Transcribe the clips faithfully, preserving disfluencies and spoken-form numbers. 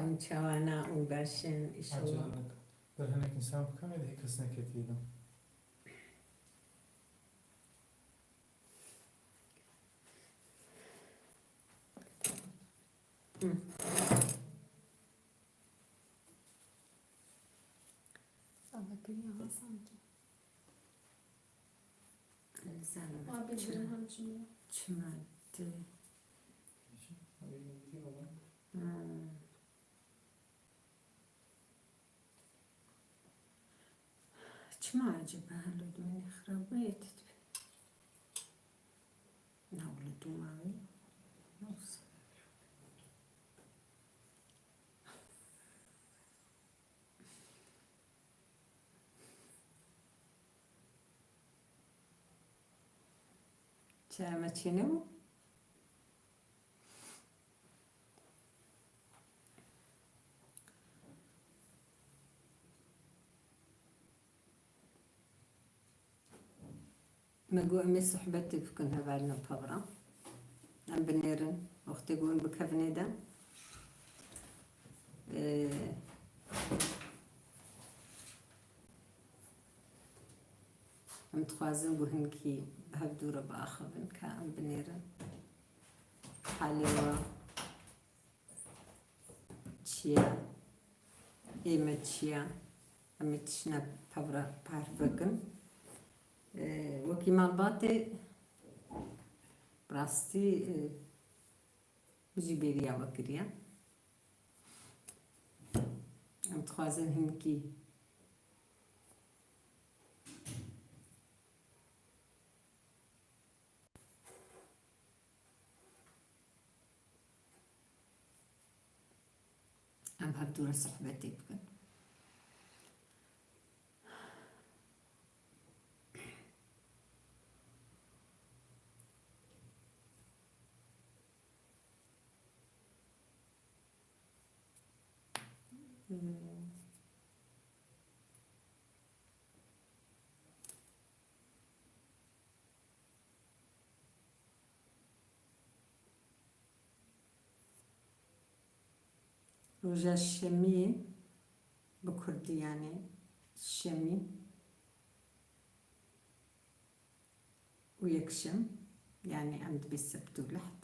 Em çawana û baş in, inşallah. Acele nek. Ber hinek însan bikamê de hê kes neketiye de. Hı. Ama kiriya ha sanki. Sen abi çi-, bildirim hem çima. Çima tê. Geçin. Abi bildirim olan. Hmm. Çima acaba helo dûnê xirab bûye titbe? Navli dûma wî. Nasıl? Çaya me çênebû? Me got, em ê sohbetê bikin hevalino pevra. Em binêrin, wextê ku hûn bikevin ê de. Ee, em dixwazin ku hinkî bi hev dû re biaxivin, ka em binêrin. Halê we çi ye? Ê me çi ye? Em ê tiştine pevra parve bikin. Ee, wekî malbatê, bi rastî, e, min jî bêriya we kiriye. Em dixwazin hinkî Em hevdû re sohbetê bikin. Roja şemiyê, bi kurdî, yanî şemî û yekşem, yanî em dibê sebt û leht.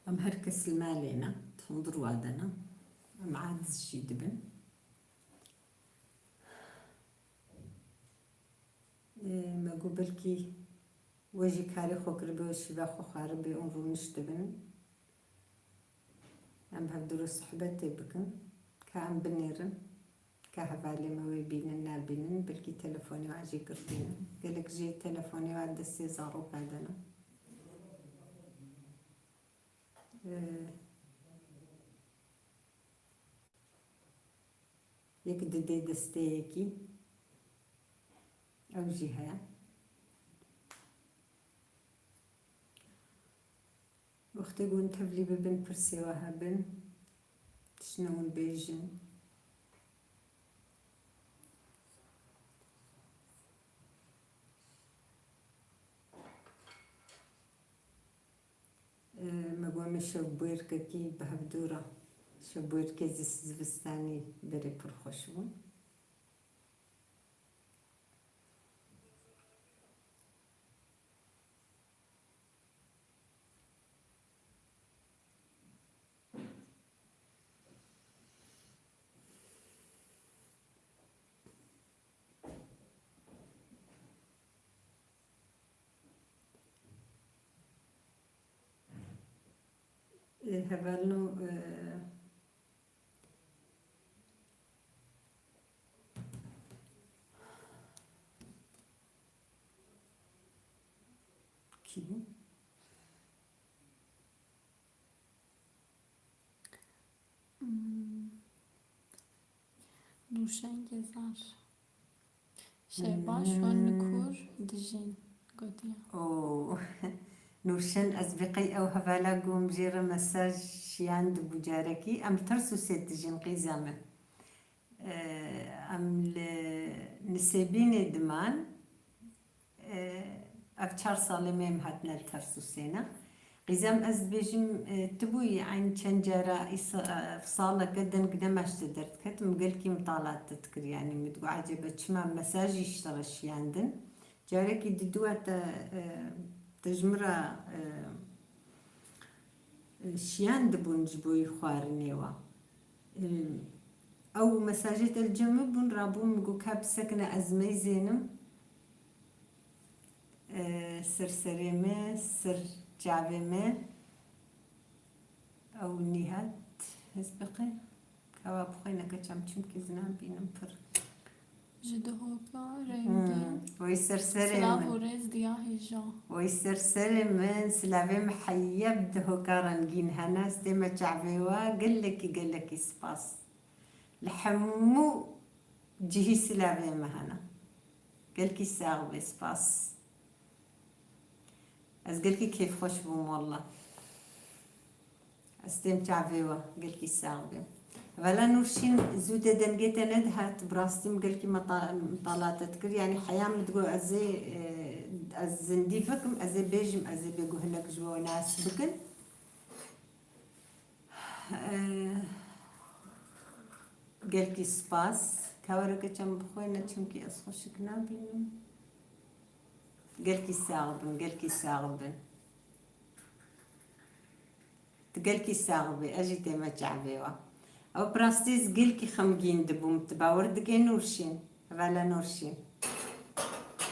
Em her kes li malê ne, di hundir wa de ne. Em aciz jî dibin. Ê, me got belkî we jî karê xwe kiribê û şîva xwe xwaribê û rûniştibin. Em bi hevdû re sohbetê bikin, ka em binêrin, ka hevalê me wê bînin, nabînin, belkî telefonê wa jî girtîne. Gelek jî telefonê wa destê zaroka de ne. Ee, yek didê destê yekî, ew jî heye. Wextê ku hûn tevlî bibin, pirsê we hebin, tiştine hûn bêjin. Ee, me got, em ê şevbûyerkekî bi hev dû re. Şevbûyerkê zi-, zivistanî berê pir xweş bû. Ê, hevalno, e, kî bû? Hmm. Nûşen Gezar. Şevbaş û Hmm. Nikur dijîn gotiye. Oo. Nûşen, ez bê qey ew hevala gom jê re mesaj şiyandibû carekî. Em li Tersûsê dijîn qîza min. Ee, em li Nisêbînê diman. Ee, ev çar salê me em hatine li Tersûsê ne. Qîzem, ez dibêjim, e, tu bûyî eyn çend cara îsa-, e, saleke deng nema ji te derdiketim, gelkî mitala te dikir, yanî min digot, ecebe çima mesajî ji te re şiyandin? Carekî diduwa te, e, te ji min re, e, e, şiyandibûn ji bo yî xwarinê we. E, ew mesajê te li cem min bûn, rabûn min got, ka bisekine ez meyzênim. E, ser serê me, ser çavê me. Ew nîhat, ez biqe. Kawa bixwe neke çem çimkî zinan bînim pir. Ji dihoka rengîn. Hmm. Wey ser serê Silav min. Û rêz diya hêja. Wey ser serê min, silavê min heya bi dihoka rengîn hene, stê me çavê we, gelekî, gelekî spas. Li hemû cihî silavê me hene. Gelkî sax be, spas. Ez gelkî kêfxweş bûm walla. Ez têm çavê we, gelkî sax be. Vela Nûrşîn, zû de dengê te nedihat, bi rastî min gelkî meta-, mitala te dikir. Yanî heya min digot ez ê, e, ez zindî vekim, ez ê bêjim, ez ê bêguhinek ji we nas bikin. Eh, gelkî spas. Kawereke çem bixwe ne, çimkî ez xweşik nabînim. Gelkî sax bin, gelkî sax bin. Tu gelkî sax bî, ez jî tême çavê we. Ew bi rastî ez gelkî xemgîn dibûm. Tu bawer dikê Nûrşîn? Vela Nûrşîn.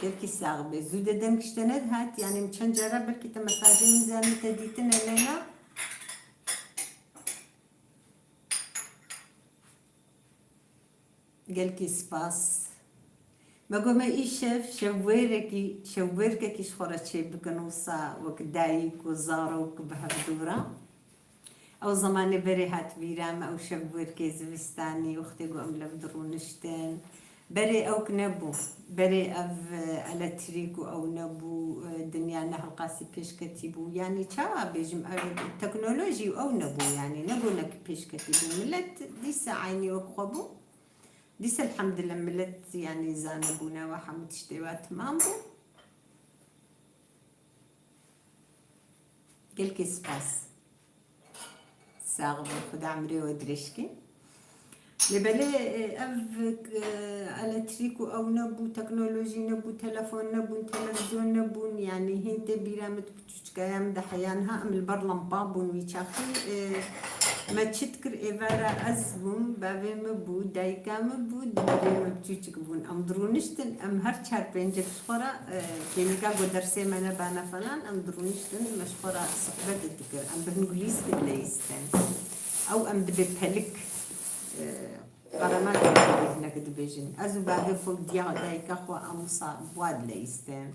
Gelkî sax bê. Zû de deng ji te nedihat. Yanî min çend cara belkî te mesajê min zanî te dîtine lê na. Gelkî spas. Me got me îşev şevwêrekî, şevwêrkekî ji xwe re çêbikin wisa wek dayik û zarok bi hev dû re. Ew zemanê berê hat bîra me, ew şevwêrkê zivistanî, wextê ku em li hev dirûniştin. Berê ewk nebû. Berê ev, e, elektrîk û ew nebû, e, dinya ne hilqasî pêşketî bû. Yanî çawa bêjim, ev teknolojî û ew nebû, yanî ne ku nek pêşketî bû. Milet dîsa eynî wek xwe bû. Dîsa elhamdulillah milet, yanî zanebûne we hemû tiştê we timam bû. Gelkî spas. Sax bin, Xuda emrê we dirêj ke. Lê belê, e, ev, e, elektrîk û ew nebû, teknolojî nebû, telefon nebûn, televîzyon nebûn, yanî hîn tê bîra min, tu piçûçikaya min de heya niha em li ber lampa bûn wî çaxî. E, me çi dikir êvara ez bûm, bavê min bû, dayika min bû, di berê min piçûçik bûn. Em dirûniştin, em her çar pêncek ji xwe re, e, kêmîka ku dersê me nebane falan, em dirûniştin, me ji xwe re sohbet dikir. Em bi hingulîskî dileyîstin. Ew em dibê pelik, e, qeremat hinek dibêjin. Ez û bavê xwe û diya dayika xwe em wisa bi wa dileyîstin.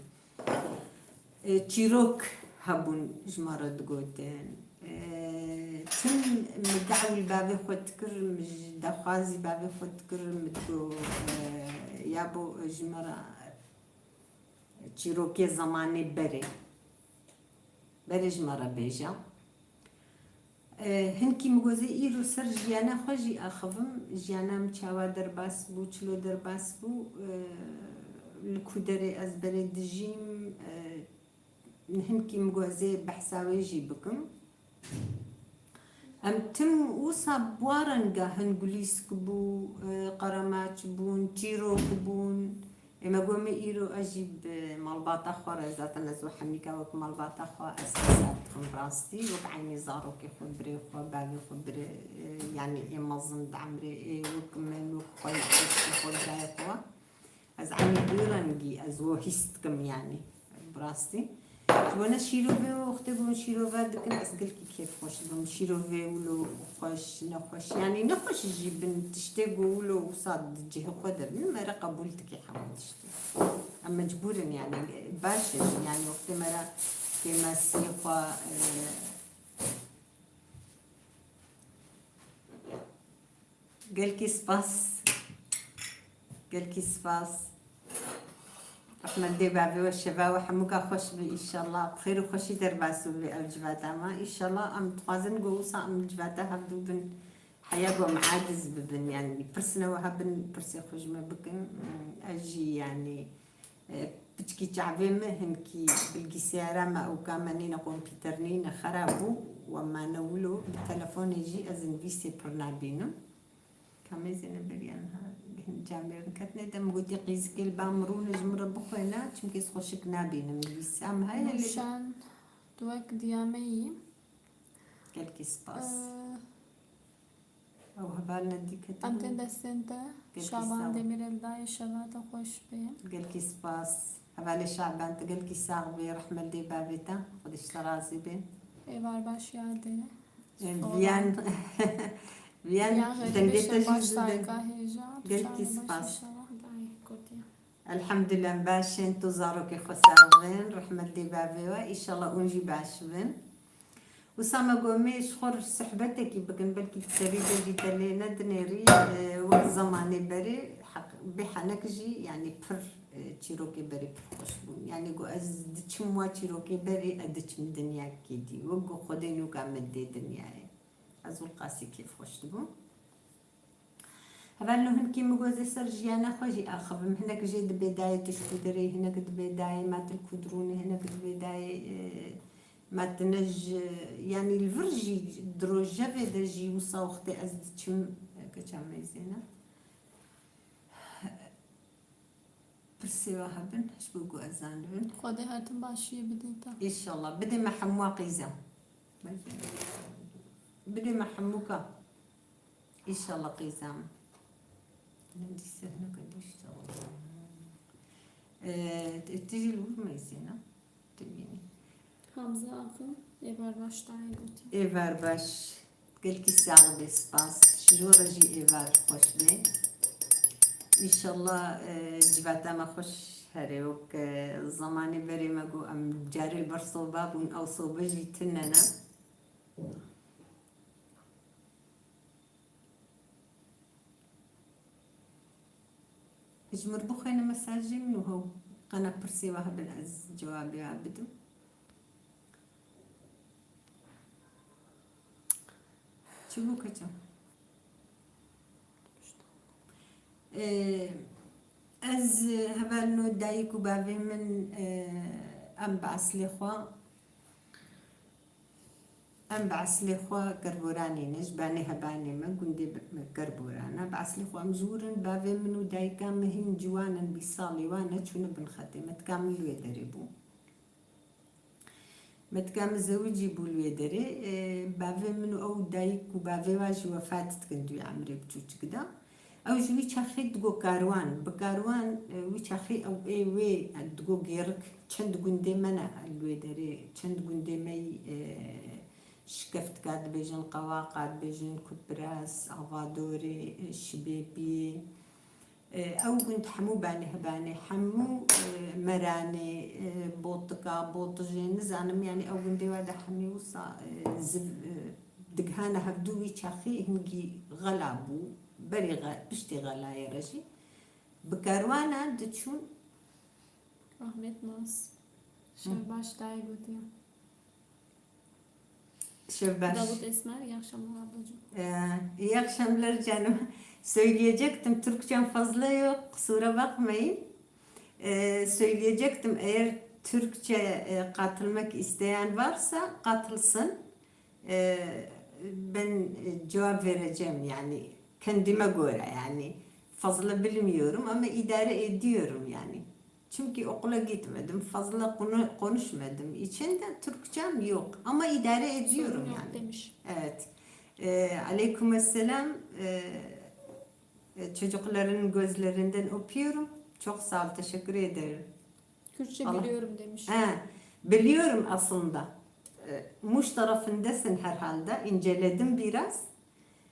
E, çîrok hebûn ji me re digotin. E, tim min dewî bavê xwe dikir, min ji dexwazî bavê xwe dikir, min digot, e, ya bo ji me re çîrokê zemanê berê. Berê ji me re bêje. E, hinkî min got ez ê îro ser jiyana xwe jî axivim. Jiyana min çawa derbas bû, çilo derbas bû, e, li ku derê ez berê dijîm, e, hinkî min got ez ê behsa wê jî bikim. Em tim wisa bi wa renga hingulîsk bû, e, qeremaç bûn, çîrok bûn. Ê me got, me îro ez jî bi malbata xwe re, zaten ez û Hemîka wek malbata xwe ez hesab dikim rastî, wek eynî zarokê xwe, birê xwe, bavê xwe, birê, e, yanî ê mezin di emrê, ê wek min, wek xwe, wek xwe birayê xwe. Ez eynî bi wî rengî, ez wo hîs dikim yanî, bi rastî. Ji bona şîrovê wextê ku min şîrove dikin, ez gelkî kêfxweş dibim. Şîrovê wilo xweş, nexweş, yanî nexweş jî bin tiştê ku wilo wisa di cihê xwe de bin, me re qebûl dike hemû tiştê. Em mecbûr in, yanî baş e jî, yanî wextê me re kêmasiyê xwe, e, Gelkî spas. Gelkî spas. Ehmed dê bavê we şeva we hemûka xweş be, înşallah. Bi xêr û xweşî derbas bibe ev civata me. Înşallah em dixwazin ku wisa em civata hevdû bin. Heya ku em aciz bibin, yanî pirsine we hebin, pirsê xwe ji me bikin. Ez jî, yanî, e, Piçkî çavê min hinkî bilgisayara me û ka me nîne kompîter nîne xerab bû, we mane wilo, bi telefonê jî ez nivîsê pir nabînim. Kamê Zêne beriya niha hin camêrin ketine de, min gotî qîzikê li ba min rûne ji min re bixwêne, çimkî ez xweşik nabînim. Nivîsa min heye lê Nûşan, tu wek diya me yî. Gelkî spas. Ee, Ew hevalina dî ketin. Em tên destên te. Gelkî Şaban sağ ol. Demîrel dayê şeva te xweş bê. Gelkî spas. Hevalê Şaban, tu gelkî sax bî, rehmet lê bavê te. Xwedê ji te razî bê. Êvar baş yadê. Em, Sora. Viyan, viyan Viyan dengê te jî baş zû deng. Dayka hêja, tu Gelkî çawa baş spas. inşallah. Dayê gotiye. Elhamdulillah, em baş in, tu zarokê xwe sax bin, rehmet lê bavê we, înşallah hûn jî baş bin. Wisa me got, em ê ji xwe re sohbetekî bikin, belkî bi serî de jî te lê nedinêrî, e, wek zemanê berê, heq, bê henek jî, yanî pir, e, çîrokê berê pir xweş bûn. Yanî got, ez diçim wa çîrokê berê, ez diçim dinyakê dî. Wek got, Xwedê nûka min dê dinyayê. Ez wilqasî kêfxweş dibûm. Hevalno hinkî min got, ez ê ser jiyana xwe jî axivim. Hinek jê dibê dayê tu ji ku derê, hinek dibê dayê ma tu li ku dirûnî, hinek dibê dayê, e, ma tu ne ji, yanî li vir jî di rojevê de jî wisa wextê ez diçim, e, keça me Zêne. Pirsê we hebin, ji bo ku ez zanibim. Xwedê her tim başiyê bidê te. Înşallah. Bidê me hemûa qîza. Bidê me hemûka. Înşallah qîza min. Ne dîse, ne kadî işte. Ee, tu jî li wir me Zêne. Tibînî. Hamza Akın, êvar baş dayê gotî. Êvar baş. Gelkî sax bê, spas. Ji we re jî êvar xweş bê. Înşallah, e, civata me xweş here wek, e, zemanê berê me got em carê li ber soba bûn, ew sobe jî tune ne. Ji mir bixwêne mesajê min û hew qena pirsê we hebin ez cewabê we bidim. Çi bû keça? Ee, ez hevalno dayik û bavê min, ee, em bi eslê xwe Em bi eslê xwe Kerboranî ne, ji banê hebanê me, gundê bi-, me Kerboran e. Bi eslê xwe em ji wir in, bavê min û dayika min hîn ciwan in, bîst salî wan e, çûne bin xetê. Me tika min li wê derê bû. Me tika min zewicî bû li wê derê. E, bavê min û ew dayik û bavê wa jî wefat dikin di wî emrê biçûçik de. Ew ji wî çaxê digo karwan, bi karwan, e, wî çaxê ew ê wê, e, digo gêrik, çend gundê me ne li wê derê, çend gundê me yî, e, Şikeftika dibêjin, Qewaqa dibêjin, Kupiras, Avadorê, e, Şibêpiyê, e, ew gund hemû banê hebanê, hemû, e, Meranê, e, Botika, Botijê, nizanim, yanî ew gundê we de hemî wisa, e, ziv-, e, digihana hevdû wî çaxî hingî xela bû, berê xe-, piştê xelayê re jî. Bi kerwana diçûn. Ahmet Nas. Hı. Şevbaş dayê gotiye. Şevbaş. Davut Esmer, iyi akşamlar ablacığım. Ee, iyi akşamlar canım. Söyleyecektim, Türkçem fazla yok, kusura bakmayın. Ee, söyleyecektim, eğer Türkçe, e, katılmak isteyen varsa katılsın. Ee, ben, e, cevap vereceğim yani kendime göre yani. Fazla bilmiyorum ama idare ediyorum yani. Çünkü okula gitmedim, fazla konu-, konuşmadım. İçinde Türkçem yok ama idare ediyorum yani. Sorun yok demiş. Evet. Ee, aleyküm selam. Ee, e, çocukların gözlerinden öpüyorum. Çok sağ ol, teşekkür ederim. Kürtçe Allah biliyorum demiş. He, biliyorum aslında. E, Muş tarafındasın herhalde. İnceledim biraz.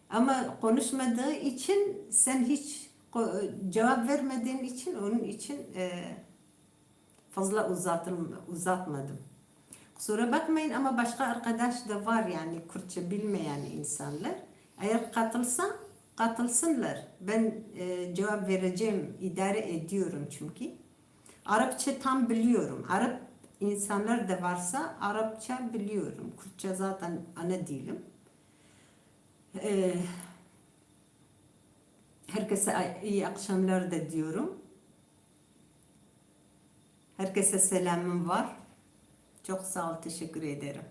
Ama konuşmadığı için sen hiç ko-, cevap vermediğin için, onun için, e, fazla uzatıl-, uzatmadım. Kusura bakmayın ama başka arkadaş da var yani Kürtçe bilmeyen insanlar. Eğer katılsa, katılsınlar. Ben, e, cevap vereceğim, idare ediyorum çünkü. Arapça tam biliyorum. Arap insanlar da varsa Arapça biliyorum. Kürtçe zaten ana dilim. Ee, herkese ay-, iyi akşamlar da diyorum. Herkese selamım var. Çok sağ ol, teşekkür ederim.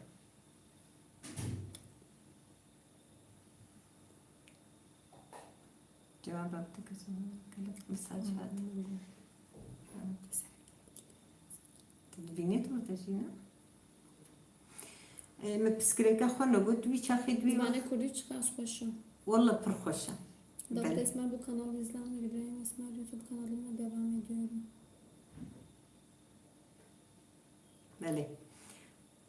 Cevap yaptı kızım. Gelip mesaj verdi. Dibînê tu te jî ne? E, me pirsgirêka xwe negot, wî çaxê dibî. Zimanê kurdî çiqas xweş e. Walla pir xweş e. Dawud Esmer bu kanalı izlemeye gidiyorum. Esmer YouTube kanalına devam ediyorum. Belê.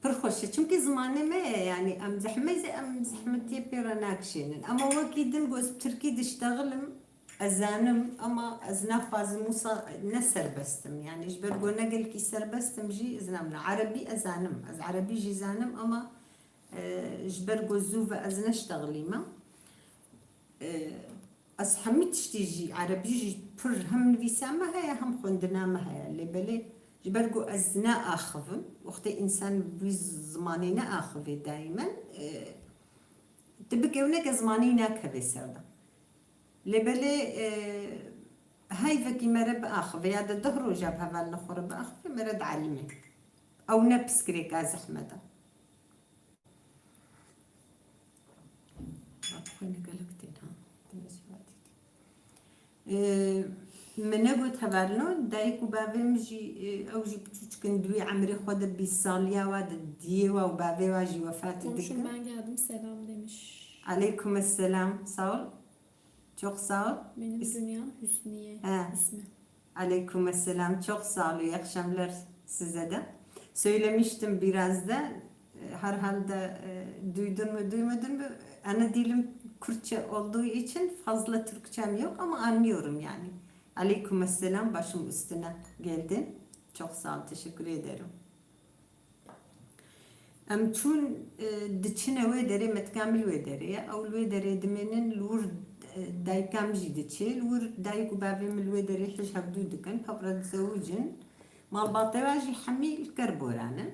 Pir xweş e. Çimkî zimanê me ye, yanî em zehmet, em zehmetiyê pê re nakişênin. Ama wekî din ku ez bi tirkî diştexilim, ez zanim, ama ez naxwazim wisa ne serbest im. Yanî ji ber ku ne gelkî serbest im jî, ez nabinim. Erebî ez zanim. Ez erebî jî zanim, ama, e, ji ber ku zû ve ez neştexilîme. E, Ez hemî tiştî jî, erebî jî pir hem nivîsa me heye, hem xwendina me heye. Lê belê ji ber ku ez neaxivim, wextê însan bi wî zimanê neaxivê daîmen, e, tu bikewne ke zimanî nakeve ser de. Lê belê, e, heyvekî me re biaxive ya de deh roja bi hevalina xwe re biaxive, me re dielimê. Ew ne pirsgirêka zehmet e. Xwînê gelek tên, ha. Têne jî hatî. Ee, min negot hevalino, dayik û bavê min jî, e, ew jî piçûçik in, di wî emrê xwe de bîst saliya wa de diyê wa û bavê wa jî wefat dikin. Komşum ben geldim selam demiş. Aleyküm selam, sağ ol. Çok sağ ol. Benim Is- dünyam Hüsniye He. ismi. Aleyküm selam. Çok sağ ol. İyi akşamlar size de. Söylemiştim biraz da, e, herhalde, e, duydun mu, duymadın mı? Ana dilim Kürtçe olduğu için fazla Türkçem yok ama anlıyorum yani. Aleyküm selam. Başım üstüne geldin. Çok sağ ol. Teşekkür ederim. Em çûn, e, diçine wê derê, metka min li wê derê ye. Ew li wê derê dimênin, li wir, e, dayika min jî diçê. Li wir dayik û bavê min li wê derê hij hevdû dikin, pevre dizewicin. Malbatê wa jî hemî li Kerboran in.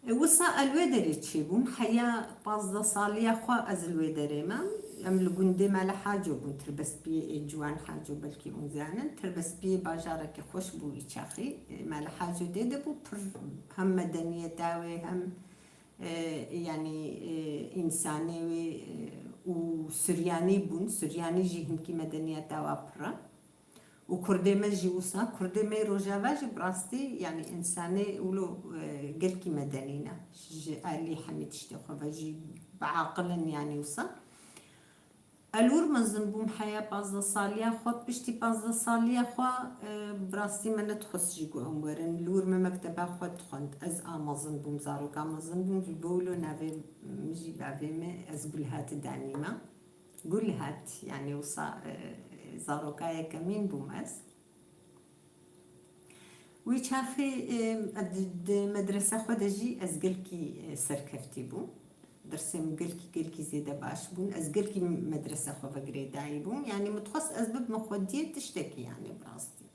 E, wisa ez li wê derê çêbûm, heya pazdeh saliya xwe ez li wê derê me. Em li gundê Mele Haco bûn, Tirbestbiyê ê Ciwan Haco, belkî hûn zanin. Tirbestbiyê bajarekî xweş bû wî çaxî. E, Mele Haco dê de bû pir hem medeniyeta wê hem, e, yanî, e, însanê wê, e, û Suryanî bûn. Suryanî jî hinkî medeniyeta wa pir e. Û Kurdê me jî wisa, Kurdê me yê Rojava jî bi rastî, yanî însanê wilo, e, gelkî medenî ne. Ji alî hemî tiştê xwe ve jî bi aqil in, yanî wisa. Ez li wir mezin bûm heya pazdeh saliya xwe, piştî pazdeh saliya xwe, e, bi rastî me nedixwest jî ku em werin. Li wir me mekteba xwe dixwend. Ez a mezin bûm, zaroka mezin bûm, ji bo wilo navê min jî bavê me ez Gulhat danîme. Gulhat, yanî wisa, e, zaroka yekemîn bûm ez. Wî çaxê, e, di, di medresa xwe de jî ez gelkî, e, serkeftî bûm. Dersê min gelkî, gelkî zêde baş bûn. Ez gelkî medresa xwe ve girêdayî bûm. Yanî min dixwest ez bibime xwediyê tiştekî, yanî bi rastî.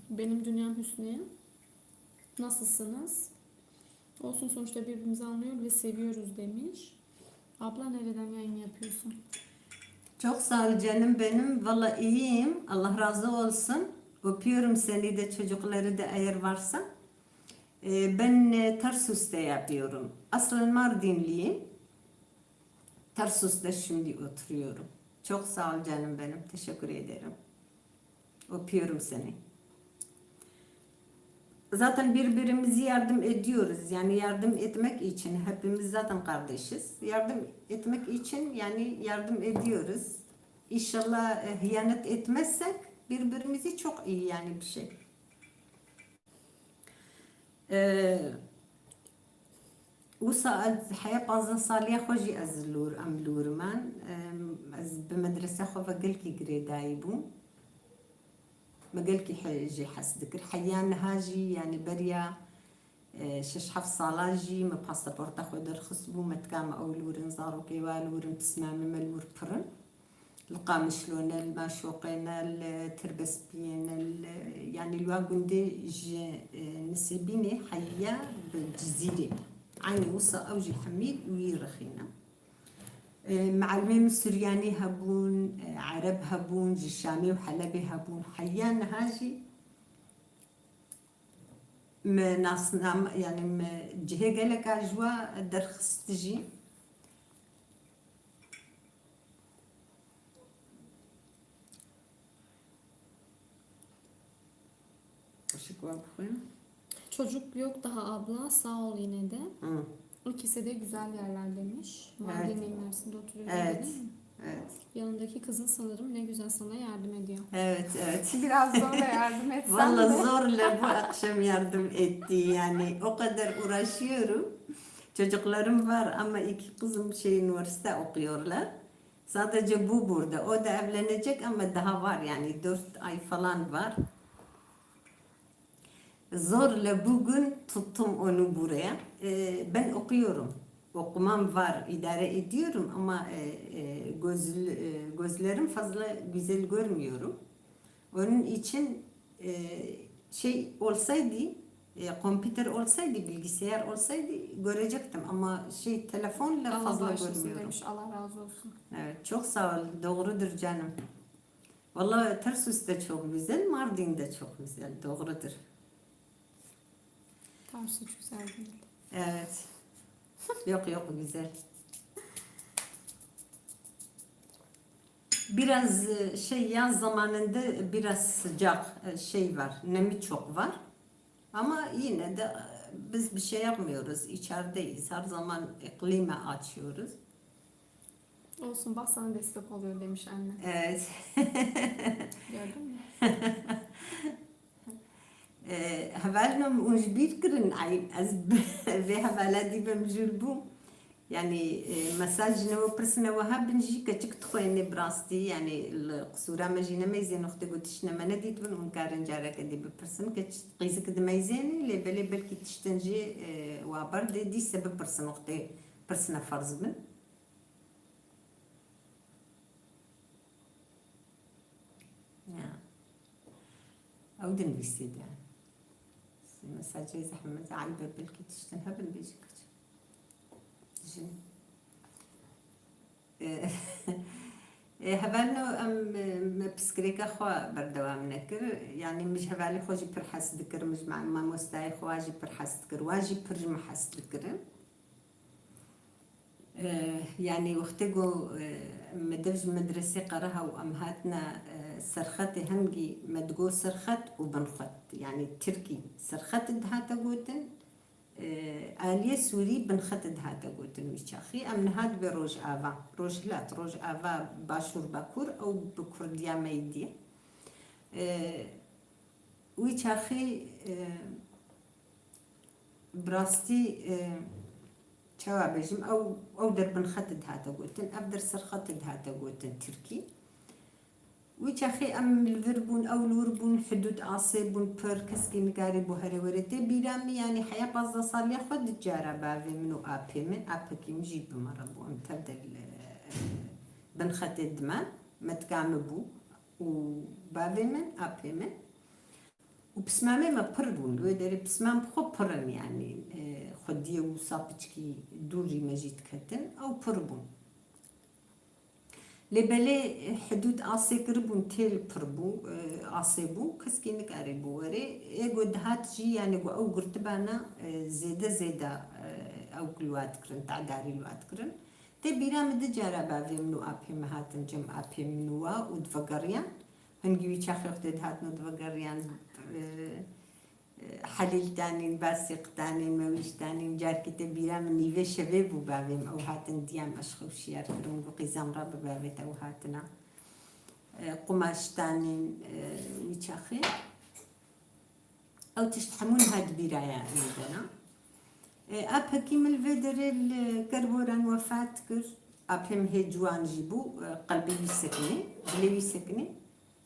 Benim dünyam Hüsniye. Nasılsınız? Olsun, sonuçta birbirimizi anlıyoruz ve seviyoruz demiş. Abla, nereden yayın yapıyorsun? Çok sağ ol canım benim. Valla iyiyim. Allah razı olsun. Öpüyorum seni de, çocukları da eğer varsa. Ee, ben, e, Tarsus'ta yapıyorum. Aslen Mardinliyim. Tarsus'ta şimdi oturuyorum. Çok sağ ol canım benim. Teşekkür ederim. Öpüyorum seni. Zaten birbirimizi yardım ediyoruz. Yani yardım etmek için, hepimiz zaten kardeşiz. Yardım etmek için, yani yardım ediyoruz. İnşallah, e, hıyanet etmezsek birbirimizi, çok iyi yani bir şey. Ee, Wisa ez heya pazdeh saliya xwe jî ez li wir, em li wir me. Em, ez bi medresa xwe ve gelkî girêdayî bûm. Me gelkî he-, jê hes dikir. Heya niha jî, yanî beriya, e, şeş heft sala jî me pasaporta xwe derxist bû. Me dikame ew li wir in, zarokê wa li wir in, pismamê me li wir pir in. Li Qamişlo ne, li Maşoqê ne, li Tirbespiyê ne, li, yanî li wan gundê ji, e, Nisêbînê heya bi Cizîrê. Eynî wisa ew jî hemî wî rixî ne. E, mealimê min Suryanî hebûn, e, Ereb hebûn, ji Şamê û Helebê hebûn. Heya niha jî me nasname, yani me cihê geleka ji we derxist jî. Kaşık var bu koyun. Çocuk yok daha abla, sağ ol yine de. Hı. İkisi de güzel yerler demiş. Mardin Evet. Mersin'de oturuyor Evet. Değil mi? Evet. Yanındaki kızın sanırım ne güzel sana yardım ediyor. Evet, evet. Biraz zorla yardım etsen Vallahi de. Zorla bu akşam yardım etti. Yani o kadar uğraşıyorum. Çocuklarım var ama iki kızım şey üniversite okuyorlar. Sadece bu burada. O da evlenecek ama daha var yani dört ay falan var. Zorla bugün tuttum onu buraya. Ee, ben okuyorum. Okumam var, idare ediyorum ama e, e, gözl- e, gözlerim fazla güzel görmüyorum. Onun için e, şey olsaydı, e, kompüter olsaydı, bilgisayar olsaydı görecektim ama şey telefonla Allah fazla bağışlasın görmüyorum. Demiş. Allah razı olsun. Evet, çok sağ ol. Doğrudur canım. Vallahi Tarsus da çok güzel, Mardin de çok güzel. Doğrudur. Tarsus güzel değil. Evet. Yok, yok, güzel. Biraz e, şey, yaz zamanında biraz sıcak e, şey var, nemi çok var. Ama yine de e, biz bir şey yapmıyoruz, içerideyiz. Her zaman e, klima açıyoruz. Olsun, bak sana destek oluyor demiş anne. Evet. Gördün mü? E, hevalno min hûn ji bîr kirin, ey, ez vê hevala dî bim jûl bûm. Yani, e, mesaj ji ne we pirsine we hebin jî keçik dixwêne bi rastî, yani, li qisûra me jî nemeyzên wextê ku tiştine me nedîtibin, hûn karin careke dî bipirsin, keç qîzik dimeyzêne, lê belê belkî tiştin jî, e, wa berdê, dîse bipirsin wextê pirsine ferz bin. Ya. Ew dinivîsê de. Mesajê zehmet, eyb e, belkî tiştin hebin bêjin keç. Jin. E, e, hevalno em, e, me pirsgirêka xwe berdewam nekir. Yani min ji hevalê xwe jî pir hez dikir, min ji ma-, mamostayê xwe jî pir hez dikir. Wan jî pir ji min hez dikirin. E, yani wextê ku, e, me dev ji medresê qeriha û em hatine, e, serxetê hingî me digot serxet û binxet. Yani tirkî serxet dihate gotin, e, aliyê sûrî binxet dihate gotin wî çaxî. Em niha dibê Rojava, Rojhilat, Rojava Başûr Bakur, ew bi kurdiya me yê dî ye. E, wî çaxî, e, Bi rastî, e, çawa bêjim, ew, ew der binxet dihate gotin, ev der serxet dihate gotin tirkî. Wî çaxê em li vir bûn, ew li wir bûn, hidûd asê bûn pir, keskî nikarîbû here were. Tê bîra min, yanî heya pazdeh saliya xwe di cara bavê min û apê min, apekî min jî bi me re bû, em tev de li, e, binxetê diman, me dikamibû û bavê min, apê min. Û pismamê me pir bûn. Li wê derê pismam bi xwe pir in, yanî, e, xwediyê wisa piçkî dûrî me jî diketin, ew pir bûn. Lê belê, e, hidûd asê kiribûn, têl pir bû, e, asê bû, keskî nikarîbû werê. Ê ku dihat jî, yanî ku ew girtibana, e, zêde zêde, e, ew li wa dikirin, tedarî li wa dikirin. Tê bîra min du cara bavê min û apê min hatin cem apê min û wa û divegeriyan. Hingî wî çaxê wextê dihatin û divegeriyan, e, e, helîl danîn, basîq danîn, mewîş danîn. Carkî tê bîra min nîvê şevê bû bavê min ew hatin diya min, ez xwe şiyar kirim, got qîza min re bibavêt ew hatina. E, qumaş danîn, e, wî çaxê. Ew tişt hemû niha di bîra ya min de ne. E, apekî min li vê derê li Kerboran wefat kir. Apê min hê ciwan jî bû, e, qelbê wî sekinê, dilê wî sekinê.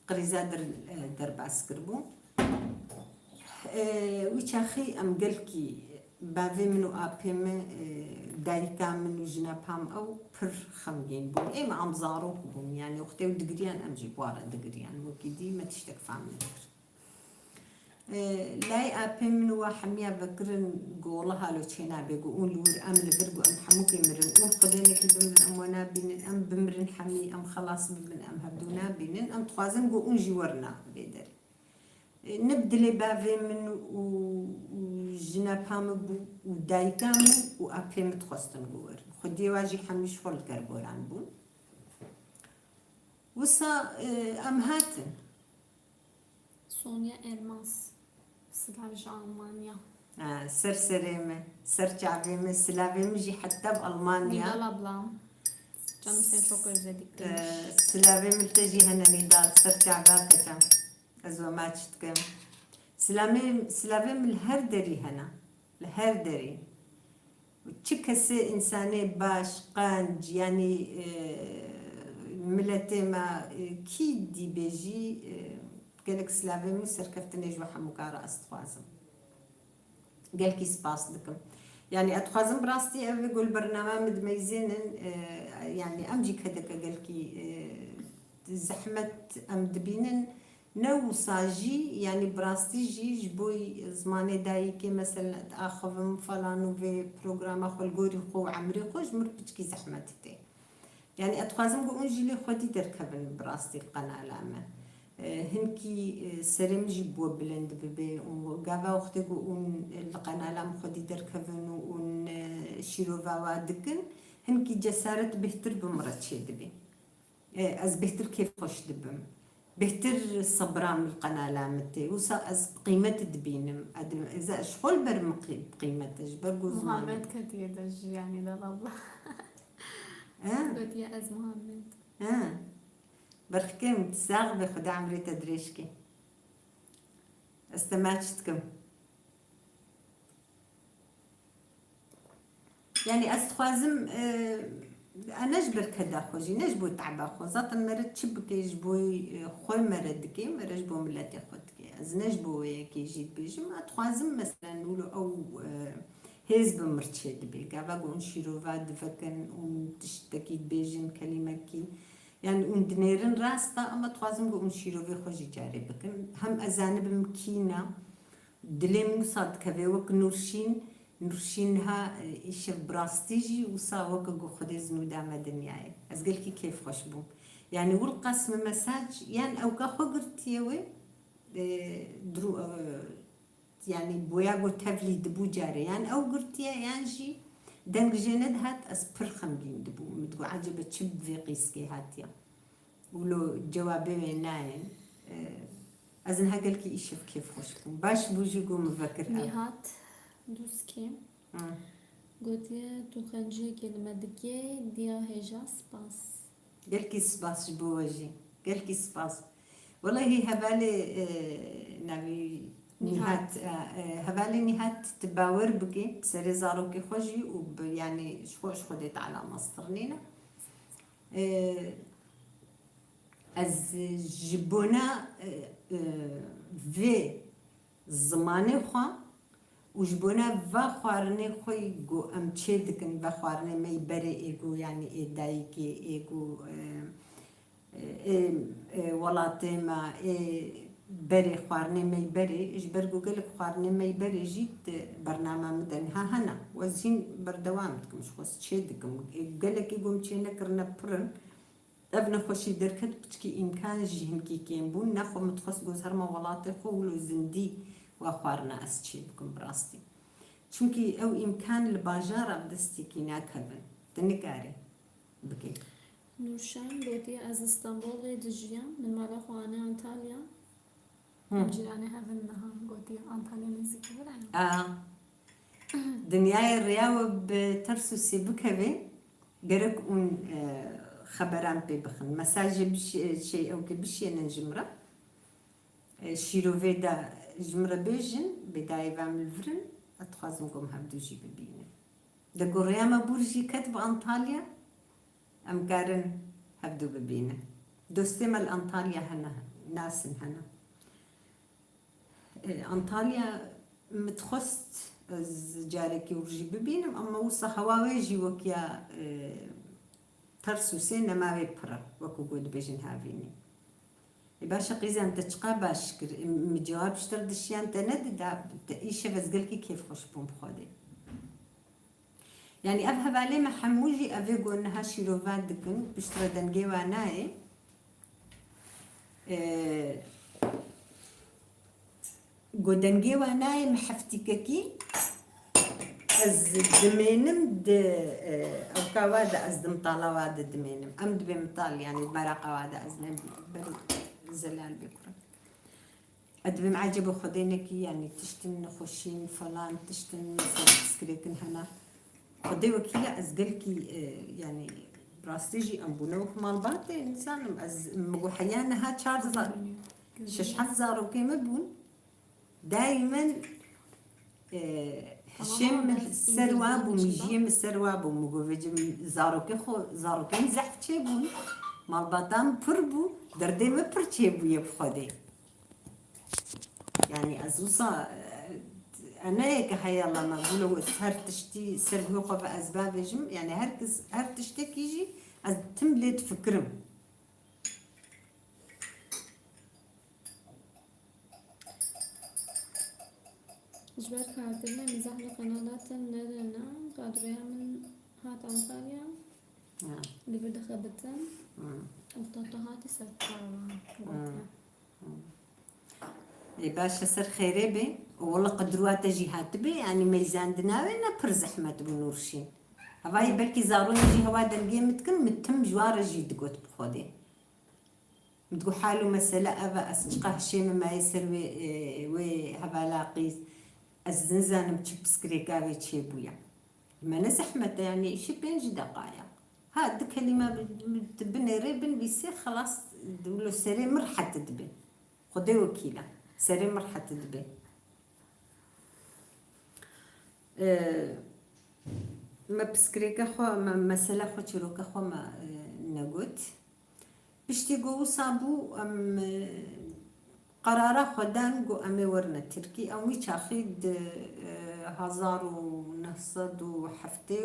Krîza dir, e, derbas kiribû. E, wî çaxî em gelkî bavê min û apê min, e, dayika min û jina pa min ew pir xemgîn bûn. Ê me em zarok bûn, yanî wextê ew digiriyan em jî bi wan re digiriyan. Wekî dî me tiştek fam nekir. E, lay apê min û wa hemiya vekirin, got wele halo çênabê, got hûn li wir, em li vir, got em hemûkê mirin. Hûn xwedênekî bimirin, em we nabînin, em bimirin hemî, em xelas bibin, em hevdû nabînin. Em dixwazin, got hûn jî werina vê derê. E, ne bi dilê bavê min û, û jinepa min bû û dayika min û apê min dixwestin ku werin. Xwediyê wa jî hemî ji xwe li ker boran bûn. Wisa, e, em hatin. Sonya Elmas. Silav ji Almanya. Ha, ser serê me, ser çavê me, silavê min jî heta bi Almanya. Nidal abla. Canım seni çok özledik demiş. Ee, silavê min te jî hene Nidal, ser çava te çav. Ez we maç dikim. Silamê, silavê min li her derî hene. Li her derî. Çi kesê însanê baş, qenc, yanî, e, miletê me, e, kî dî bê jî, e, gelek silavê min û serkeftinê ji we hemûka re ez dixwazim. Gelkî spas dikim. Yanî, ez dixwazim bi rastî ev ku li bernama min dimeyzênin, e, yanî, em jî kedeke gelkî, e, zehmet em dibînin. Ne wisa jî, yanî bi rastî jî ji bo zimanê dayikê, meselen, ez diaxivim falan û vê programa xwe li gorî xwe û emrê xwe ji min piçkî zehmetî tê. Yanî ez dixwazim ku hûn jî lê xwedî derkevin bi rastî li qenala me. E, hinkî, e, serê min jî bi we bilind bibe û gava wextê ku hûn li qenala min xwedî derkevin û hûn, e, şîrova wa dikin, hinkî cesaret bêhtir bi min re çêdibê. E, ez bêhtir kêfxweş dibim. Bêhtir sebra min li qenala min tê. Wisa ez qîmet dibînim. Ez, ez ji xwe li ber min qî-, qîmet e, ji ber ku ziman. Muhammed ketiye de jî, yanî, Nidal abla. He? Gotiye ez Muhammed. He. Berxikê min, sax be, Xweda emrê te dirêj ke. Ez te maç dikim. Yanî ez dixwazim, e, e, ne ji ber keda xwe jî, ne ji bo teba xwe. Zaten mere çi bike ji bo, e, xwe mere dike, mere ji bo miletê xwe dike. Ez ne ji bo wê yekê jî dibêjim. Ez dixwazim, meselen, wilo ew, e, hêz bi mir çê dibe. Gava ku hûn şîrova divekin, hûn tiştekî dibêjin, kelîmekî. Yanî hûn dinêrin rast e, ama dixwazim ku hûn şîrovê xwe jî carê bikin. Hem ez zanibim kî ne, Dilê min wisa dikeve wek Nûrşîn. Nûrşîn niha, e, îşev bi rastî jî wisa weke ku Xwedê zin û da me dinyayê. Ez gelkî kêfxweş bûm. Yanî wilqas min mesaj, yan ewka xwe girtiye wê, e, dru-, e, yanî boya ku tevlî dibû carê, yan ew girtiye, yan jî deng jê nedihat, ez pir xemgîn dibûm. Min digot, ecebe çi bi vê qîskê hatiye? Wilo cewabê wê nayên. E, ez niha gelkî îşev kêfxweş bûm. Baş bû jî ku min vekir ev. Nihat Duzkî. Ha. Gotiye, tu xenciyekê li me dikê, diya hêja spas. Gelkî spas ji bo we jî. Gelkî spas. Welehî hevalê, e, navî Nihat. Nihat, e, e, hevalê Nihat, tu bawer bike, bi serê zarokê xwe jî û bi, yanî ji xwe, ji Xwedê Teala mestir nîne. E, ez ji bona, e, e, vê zimanê xwe û ji bona va xwarinê xwe ku em çê dikin, va xwarinê me yî berê ê ku, yanî ê dayikê, ê ku, e, e, ê, ê welatê me, ê berê, xwarinê me yî berê, ji ber ku gelek xwarinê me yî berê jî di bernama min de niha hene. Ez hîn berdewam dikim, ji xwe çê dikim. Ê, gelekî ku em çê nekirine pir in. Ev nexweşî derket, piçkî îmkan jî hinkî kêm bûn. Nexwe min dixwest ku ez herma welatê xwe, wilo zindî wa xwarina ez çê bikim bi rastî. Çimkî ew îmkan li bajara bi destîkî nakevin. Tu nikarî bikî. Nûrşen gotiye, ez Stenbolê dijiyam, min mala xwe ane Antalya. Hı. Em cîranê hev in niha, gotiye, Antalya nêzîkî vir e. A. Dinyayê riya we bi ters û sê bikeve, gerek hûn, e, xeberan pê bixin. Mesajê bişê-, şey, ew ke bişênin ji min re. E, şîrovê de ji min re bêjin, bê dayê ve min li vir in, ez dixwazim ku em hevdu jî bibînin. De ku rêya me bûr jî ket bi Antalya, em karin hevdu bibînin. Dostê me li Antalya hene, nasin hene. E, Antalya min dixwest ez carekî wir jî bibînim, ama wisa hewa wê jî wek ya, e, ters û sê nema wê pir e, wekî ku dibêjin havînî. Ê baş e qîzan, te çiqa baş kir. Ê, min cewab ji te re dişiyan te nedida, te îşev ez gelkî kêfxweş bûm bi Xwedê. Yanî ev hevalê me hemû jî evê ku niha şîrova dikin, piştre dengê wa nayê. Ee, Go dengê we nayê min heftîkekî, ez dimênim di, e, ewka we de, ez di mitala we de dimênim. Em dibê mital, yanî meraqa we de ez ne ber zelal bê kurim. Ez dibêm ecêbê Xwedê nekî, yanî tiştin nexweşîn falan, tiştin ser piskirêkin hene. Xwedê wekîl e, ez gelkî, e, yanî rastî jî em bûne wek malbatê, nizanim, ez, min got heya niha çar za-, şeş heft zarokê me bûn. Dayê min, e, hişê min ser wa bû, mijiyê min ser wa bû. Min got vêcim zarokê xwe, zarokên zehf çêbûn. Malbata min pir bû, derdê min pir çêbûye bi Xwedê. Yanî ez wisa, e, eneyeke heye la me, gulo her tiştî ser guhê xwe ve ez bavêjim. Yanî her kes, her tiştekî jî ez tim lê difikirim. Ji ber karkirina mizah li qenala te nerina, kadroya min hat Antalya. Ha. Li vir dixebitin. Hmm. Û te, te hatî ser çavan. Hmm. Hmm. Ê baş e, ser xêrê bê. Wele qedroya te jî hatibê, yanî meyzandina wê ne pir zehmet bû Nûrşîn. Hevayê belkî zarokê jî hewa dengê min dikin, min tim ji wan re jî digot bi Xwedê. Min digot hal û mesele ev e, ez çiqa hişê min mayê ser wê, e, wê hevala qîz. Ez nizanim çi piskirêka wê çêbûye. Me ne zehmet e, yanî îşê pênc deqa ye. Ha, du kelîme bi, bi, tu binêrê, binivîsê, xelas, wilo serê min rehet dibe. Xwedê wekîl e. Serê min rehet dibe. E, me piskirêke xwe, me, mesele xwe, çîroka xwe me, e, negot. Piştî ku wisa bû, em, e, qerara xwe dan ku em ê werine Tirkî. Em wî çaxî di, e, hezar û neh sed û heftê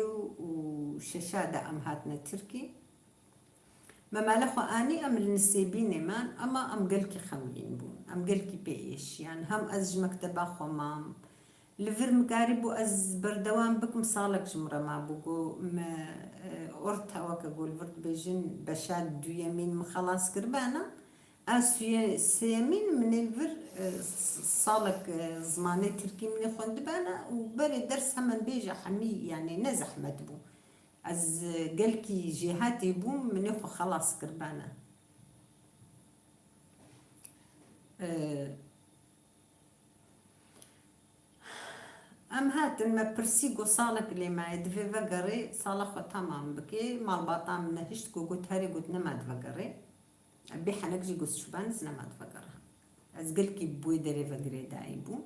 û şeş de em hatine Tirkî. Me mala xwe anî, em li Nisêbînê man, ema em gelkî xemgîn bûn. Em gelkî pê êşiyan. Hem ez ji mekteba xwe mam. Li vir min karîbû ez berdewam bikim, salek ji min re mabû. Got me, e, orta, weke ku li vir dibêjin, beşa duyemîn min xelas kiribana. A suye-, sêyemîn min ê li vir, e, s-, salek, e, zimanê tirkî min ê xwendibana û berê ders hemen bêje hemî, yanî ne zehmet bû. Ez, e, gelkî jêhatî bûm, min ê xwe xelas kiribana. E, Em hatin, me pirsî, got salek lê maye, divê vegerê, sala xwe tamam bikê. Malbata min nehişt, got, got herê, got nema divegerê. Bê henek jî got şuban, ez nema divegere. Ez gelkî bi wê derê ve girêdayî bûm.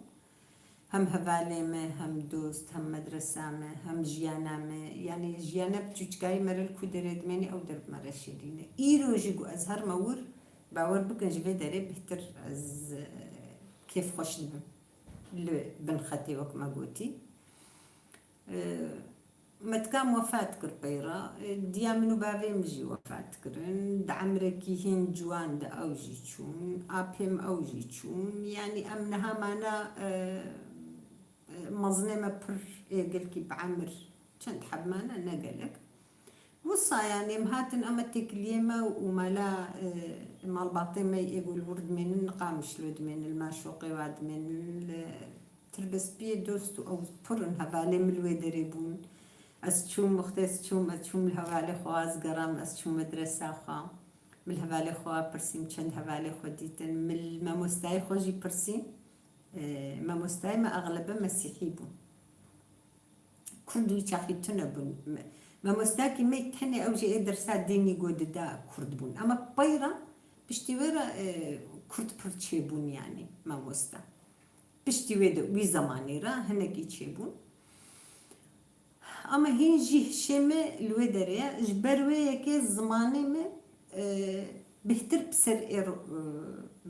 Hem hevalê me, hem dost, hem medresa me, hem jiyana me. Yanî jiyana bi çûçikayî me re li ku derê dimênî, ew der bi me re şêrîn e. Îro jî ku ez herme wir, bawer bikin ji vê derê bêhtir ez, e, kêfxweş dibim. Li bin xetê wek me gotî. E, me dika min wefat kir peyra. E, diya min û bavê min jî wefat kirin. Di emrekî hîn ciwan de ew jî çûn. Apê min ew jî çûn. Yanî em niha mana, e, e, mezinê me pir ê gelkî bi emir çend heb mane, ne gelek. Wisa, yanî, em hatin, ema têkiliyê me û mala, e, malbatê me yê ku li wir dimênin, li Qamişlo dimênin, li Maşoqê wa dimênin, li Tirbespiyê dost û ew pir in, hevalê min li wê derê bûn. Ez çûm, wextê ez çûm, ez çûm li hevalê xwe, ez geram, ez çûm medresa xwe. Min li hevalê xwe pirsîm, çend hevalê xwe dîtin. Min li mamostayê xwe jî pirsîm. E, mamostayê me exlebe mesîhî bûn. Kurd wî çaxî tune bûn. Me-, mamostakî me tenê ew jî ê dersa dînî go dida kurd bûn. Ama peyra piştî wê re, e, kurd pir çêbûn, yanî mamosta. Piştî wê de, wî zemanê re hinekî çêbûn. Ama hîn jî hişê me li wê derê ye. Ji ber wê yekê zimanê me, e, bêhtir bi ser êr, e,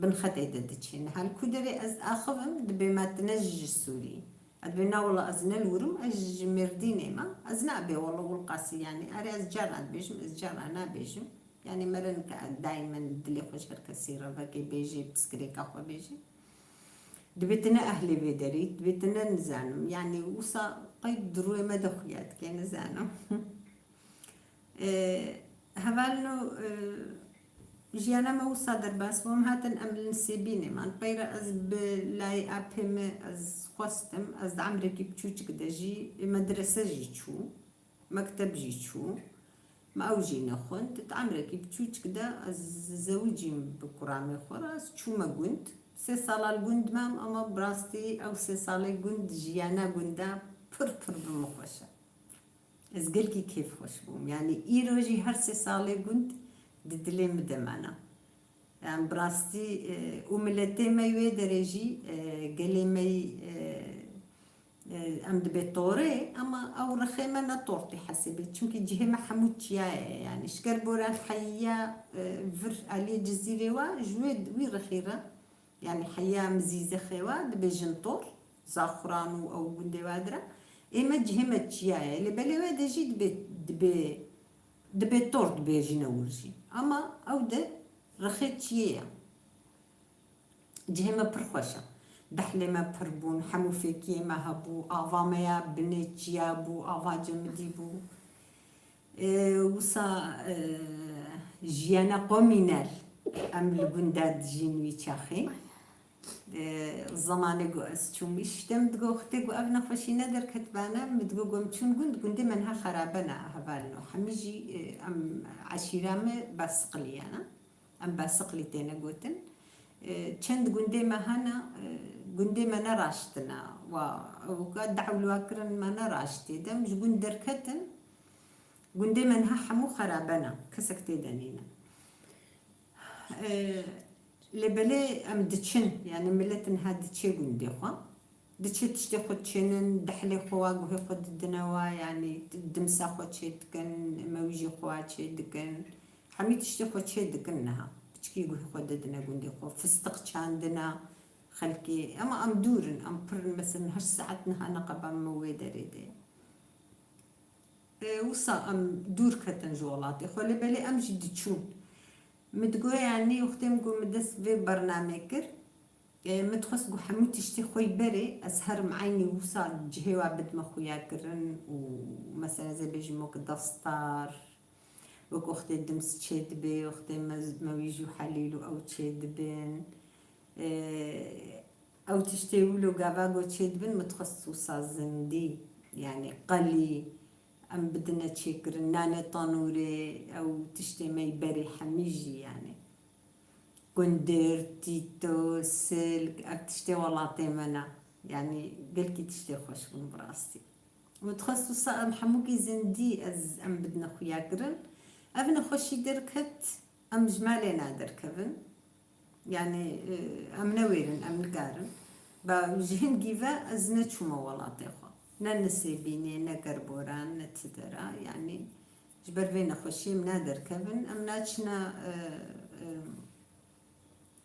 binxetê de diçe. Niha li ku derê ez axivim, dibê me tu ne ji Sûrî. Ez dibê na wela ez ne li wir im, ez ji Mêrdînê me. Ez nabê wela Wilqasî, yanî. Erê ez cara dibêjim, ez cara nabêjim. Yanî me re nika daymen dilê xwe ji her kesî re veke bêjê, piskirêka xwe bêjê. Dibê tu ne ehlê vê derê, dibê tu ne nizanim. Yanî wisa qey di rûyê me de xuya dike, nizanim. E, hevalno, e, Jiyana me wisa derbas bû, em hatin em li Nisêbînê man. Peyre ez bi layê apê me ez xwestim, ez di emrekî biçûçik de jî medrese jî çû, mekteb jî çû. Me ew jî nexwend. Di emrekî biçûçik de ez zewicîm bi kuramê xwe re, ez çûme gund. Sê sala li gund mam, ama bi rastî ew sê salê gund jiyana gunda pir pir bi min xweş e. Ez gelkî kêfxweş bûm. Yanî îro jî her sê salê gund di dilê min de mane. Yanî bi rastî, e, û miletê me wê derê jî, e, gelê me yî, e, e, em dibê torê, ama ew rexê me ne tor tê hesêbê. Çimkî cihê me hemû çiya ye. Yanî ji ker boran heya, e, vir aliyê Cizîrê wa, ji wê, wî rexî re, yanî heya Mizîzexê wa, dibêjin tor, Zaxuran û ew gundê wa dire. Ê me cihê me çiya ye. Lê belê we de jî dibê, dibê, dibê tor dibêjine wir jî. Ama ew de rexê çiyê ye. Cihê me pir xweş e. Dehlê me pir bûn, hemû fêkiyê me hebû, ava me ya binê çiya bû, ava cemidî bû. E, wisa, e, jiyana qomînel em li gunda dijîn wî çaxê. E, zemanê ku ez çûm îşte, min digo, xitê ku ev nexweşî ne derketibane, min digo, ku em çûn gund, gundê me niha xerabe ne, hevalino. Hemî jî, e, em eşîra me Basiqilî yana. Em Basiqilî têne gotin. E, çend gundê me hene, e, gundê me neraştine. Wa, ewka dewlwa kirin me neraştê. Dem ji gund derketin, gundê me niha hemû xerabe ne. Kesek tê de nîne. E, lê belê em diçin, yanî milet niha diçe gundê xwe. Diçe tiştê xwe çênin, dehlê xwe wa guhê xwe didine wa, yanî dimsa xwe çê dikin, mewîjê xwe wa çê dikin. Hemî tiştê xwe çê dikin niha. Piçikî guhê xwe didine gundê xwe. Fistiq çandine xelkê. Ema em dûr in, em pir in, mesela heşt saet niha neqeba me wê derê de. E, wisa em dûr ketin ji welatê xwe, lê belê em jî diçûn. Min digot, yanî, wextê min got, min dest vê bernamê kir, e, min dixwest ku hemû tiştê xwe yî berê, ez herim eynî wisa cihê wa bidime xuyakirin û, mesela, ez ê bêjim wek destar, wek wextê dims çê dibe, wextê me-, mewîj û helîl û ew çê dibin. E, ew tiştê wilo gava ku çê dibin, min dixwest wisa zindî, yanî qelî, em bidine çêkirin, nanê tanûrê, ew tiştê me yî berê hemî jî, yanî. Gundir, tîto, silk, ev tiştê welatê me ne. Yanî gelkî tiştê xweş bûn bi rastî. Min dixwest wisa em hemûkî zindî ez, em bidine xuyakirin. Ev nexweşî derket, em ji malê naderkevin. Yanî, e, em newêrin, em nikarin. Ba ji hingî ve ez neçûme welatê xwe. Ne Nisêbînê, ne Kerboran, ne Tidera. Yanî ji ber vê nexweşiyê em naderkevin. Em naçine, e, e,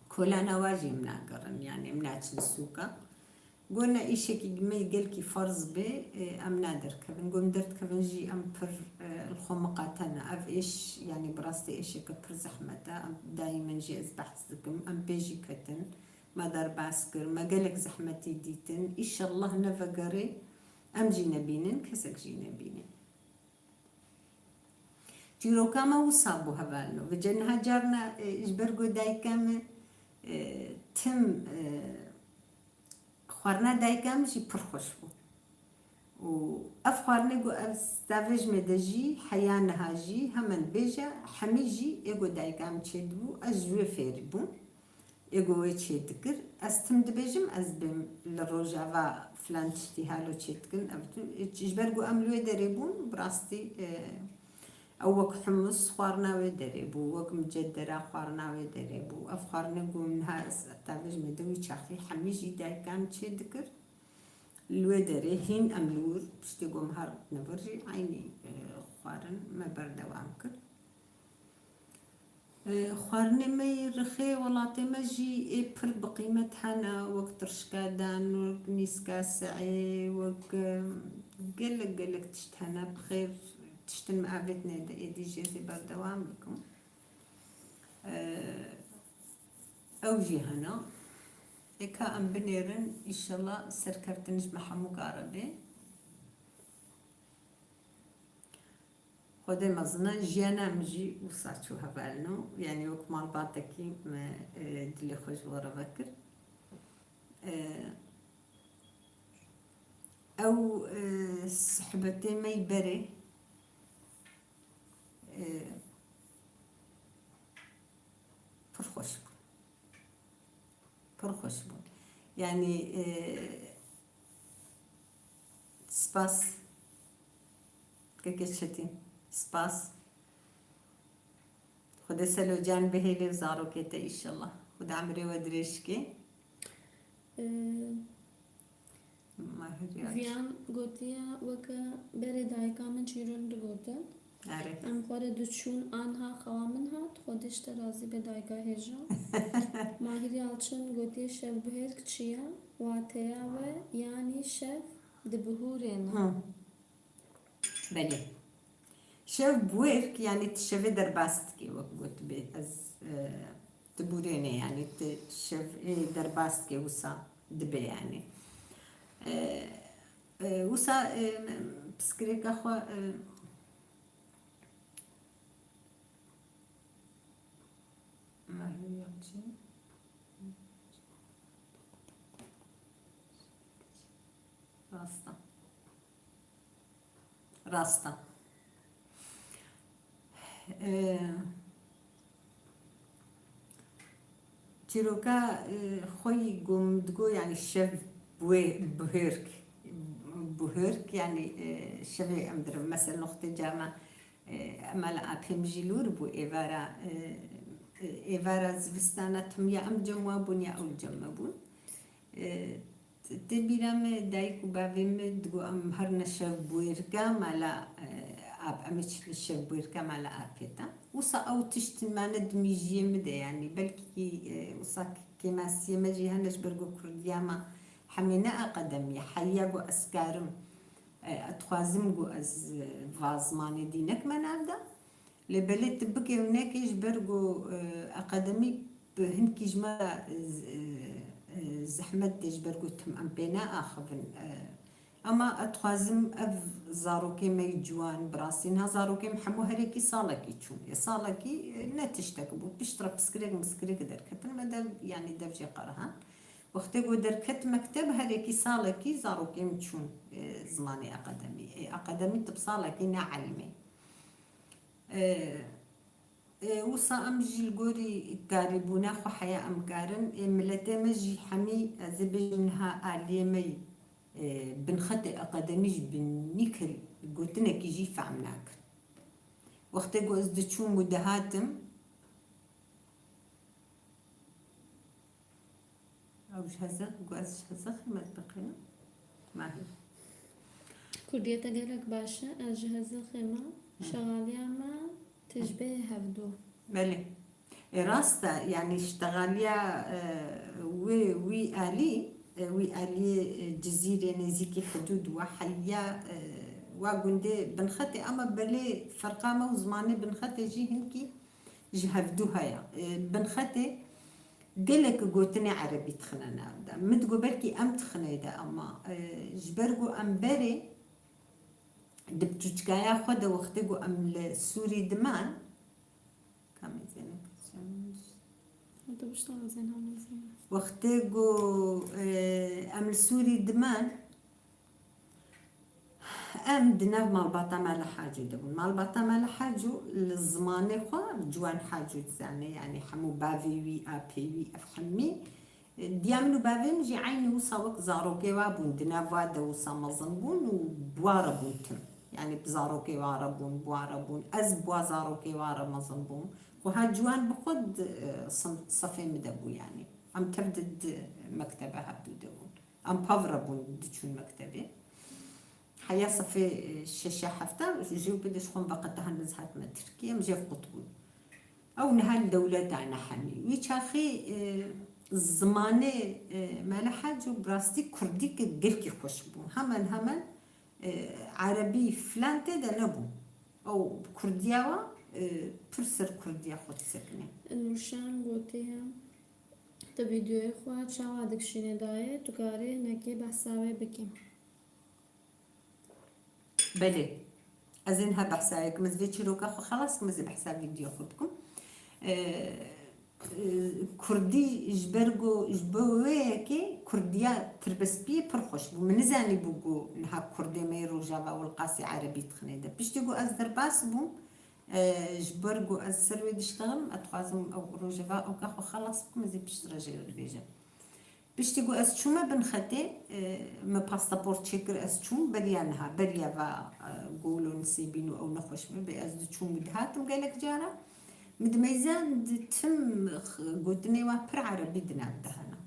kolana wa jî em nagerin. Yanî em naçin sûka. Got ne, îşekî me gelkî ferz bê, e, em naderkevin. Got em derdikevin jî em pir, e, li xwe miqate ne. Ev êş, yanî bi rastî êşeke pir zehmet e. Em daîmen jî ez behs dikim. Em pê jî ketin. Me derbas kir. Me gelek zehmetî dîtin. Îşellah ne vegerê em jî nebînin, kesek jî nebînin. Çîroka me wisa bû hevalno. Vêca niha carna, e, ji ber ku dayika me, e, tim, e, xwarina dayika min jî pir xweş bû. Û ev xwarinê ku ev stavê ji me de jî heya niha jî hemen bêje, hemî jî ê ku dayika min çêdibû, ez ji wê fêr bûm. Ê ku wê çêdikir, ez tim dibêjim, ez bêm li Rojava filan tiştî halo çêdikin. Ev tu, ji ber ku em li wê derê bûn, bi rastî, e, ew wek humus xwarina wê derê bû, wek mucedera xwarina wê derê bû. Ev xwarinê ku niha ez tavêj me de wî çaxî hemî jî dayika min çêdikir. Li wê derê hîn em li wir, piştê ku em hatine vir jî eynî, e, xwarin me berdewam kir. E, xwarinê me yê rixê welatê me jî ê pir bi qîmet hene, wek tirşika dan, wek nîska se'ê, wek, e, gelek gelek tişt hene. Bi xêr tiştin me avêtine de êdî jê zê berdewam bikim. E, ew jî hene. Ê ka em binêrin, îşellah serkeftin ji me hemûka re bê. Xwedê mezin e, jiyana min jî wisa çû hevalino. Yanî wek malbatekî me, e, dilê xwe ji we re vekir. E, ew, e, sohbetê me yî berê, e, pir xweş bû. Pir xweş bûn. Yanî, e, spas. Keke Çetîn. Spas. Xwedê Selo can bihêlê û zarokê te, înşallah. Xwedê emrê we dirêj ke. E, Mahir ya. Viyan gotiye, weke berê dayika min çîrok digotin. Erê. Em xwe re diçûn, anha xewa min hat, Xwedê ji te razî be dayika hêja. Mahir Yalçın gotiye, şevbihêrk çi ye? Wateya we, yanî şev dibihûrêne. Hı. Belê. Şev bûêrk, yanî tu şevê derbas dikê, wek gotibê, ez, e, tu bûrênê, yanî tu şevê derbas dikê, wisa dibe, yanî. E, e, wisa, e, piskirêka xwe, e, Mahir Yalçın. Rasta. Rasta. Ee, çîroka, e, xwe yî gom digo, yanî şev buê-, buhêrk, buhêrk, yanî, e, şevê em dirin. Mesela noxtê cama, e, emel apê min jî lûr bû, êvara, e, e, êvara zivistana tim ya em cem wa bûn ya ew cem me bûn. E, Tê bîra me, dayik û bavê me digo, em her ne şev buêrka mala, e, ap, em ê çin şev buêrka mala apê te. Wisa ew tişt mane di mîjiyê me de, yanî belkî, e, wisa kêmasiyê me jî hene ji ber ku kurdiya me hemê ne akademî, heya ku ez karim, e, ez dixwazim ku ez, e, va zimanê dînek me nav de. Lê belê tu bikê û nekê ji ber ku, e, akademî bi hinkî ji me re, e, e, zehmet tê ji ber ku tim em pê neaxivin. E, ema ez dixwazim ev zarokê me yî ciwan, bi rastî niha zarokê me hemû herekî salekî çûn. Ê salekî, e, ne tiştek bû. Piştre piskirêk miskirêk derketin me dev, yanî dev jê qerihan. Wextê ku derket mekteb herekî salekî zarokê me çûn, e, zimanê akademî. Ê akademî tu bi salekî neelimê. E, e, wisa em jî li gorî karîbûna xwe heya em karin. Ê miletê me jî hemî, ez ê bêjim niha aliyê me yî, e, binxetê akademî ji binî kir gotinekî jî fehm nakin. Wextê ku ez diçûm û dihatim, Ew ji hezir, ku ez ji hezir xîmet biqînim. Mahir. Kurdiyê te gelek baş e, ez ji hezir xîma, şexaliya me tijbê hevdû. Belê. E, rast e, yanî şexaliya, e, wê, wî alî, e, wî aliyê, e, Cizîrê nêzîkî hidûd we heya, e, wa gundê binxetê, ama belê ferqa me û zimanê binxetê jî hinkî ji hevdû heye. E, binxetê gelek gotinê erebî dixine nav de. Min digot belkî em dixinê de, ama, e, ji ber ku em berê di biçûçikaya xwe de wextê ku em li Sûrî diman, kamê zêne Wextê ku, e, em li Sûrî diman, Em di nav malbata Mala Hacû de bûn. Malbata Mala Hacû li zimanê xwe Ciwan Hacû dizane, yanî hemû bavê wî, apê wî, ev hemî, e, diya min û bavê min jî eynî wisa wek zarokê wa bûn, di nav wa de wisa mezin bûn û bi wa re bûn tim. Yanî bi zarokê wa re bûn, bi wa re bûn. Ez bi wa zarokê wa re mezin bûm. Xwe ha Ciwan bi xwe di, e, sin-, sefê min de bû yanî. Em tev di, di mektebe hevdû de bûn. Em pav re bûn diçûn mektebê. Heya sefê, e, şeşe hefta, jê û pê de ji xwe veqetihand ez hatime Tirkiyê, em jêv qut bûn. Ew niha li dewleta ne hemî. Wî çaxê, e, zimanê, e, Mele Hacû bi rastî kurdî ke gelkî xweş bû. Hemen hemen, e, erebî filan tê de nebû. Ew bi kurdiya wa, e, pir ser kurdiya xwe disekine. Nûrşan gotiye, tu vîdeoyê xwe çawa dikişînî dayê, tu karî hinekî behsa wê bikî? Belê. Ez ê niha behsa yê kim, ez vê çîroka xwe xelas kim, ez ê behsa vîdyo xwe bikim. E, e, Kurdî ji ber ku, ji bo wê yekê Kurdiya tirbespiyê pir xweş bû. Min nizanîbû ku niha Kurdê me yê Rojava Wilqasê erebî dixine de. Piştî ku ez derbas bûm, e, ji ber ku ez ser wê diştexim, ez dixwazim ew rojeva oka xwe xelas bikim, ez ê piştre jê re dibêjim. Piştî ku ez çûme bin xetê, e, me pasport çêkir, ez çûm beriya niha, beriya va, e, golo nisêbîn û ew nexweş bibe, ez diçûm û dihatim gelek cara. Min dimeyzand tim x-, gotinê wa pir erebî di nav de hene.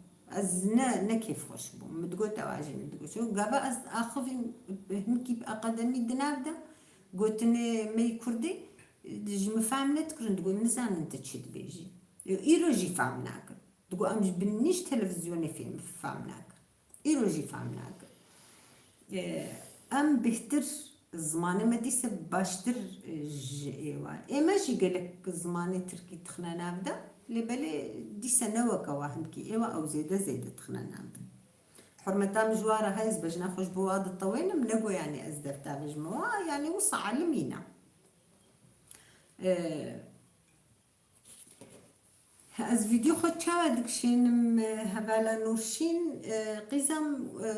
Ez ne, ne kêfxweş bûm. Min digot ew a jî min digot. Ço gava ez axivîm hinkî akademî di nav de gotinê me yê kurdî, ji min fehm nedikirin, digot nizanin tu çi dibêjî. Îro jî fehm nakin. Digo em ji bin nîş televîzyonê fêm fam nakin. Îro jî fam nakin. E, em bêhtir zimanê me dîse baştir, e, ji êwa. Ê me jî gelek zimanê tirkî dixine nav de, lê belê dîse ne weke wa hinkî êwa ew zêde zêde dixine nav de. Hurmeta min ji wa re heye, ez bejna xwe ji bo wa ditewênim, ne go yanî ez dev tavêjim wa, yanî wisa elimî ne. E, Ez vîdyo xwe çawa dikişênim, e, hevala Nûrşîn, e, qîzam, e,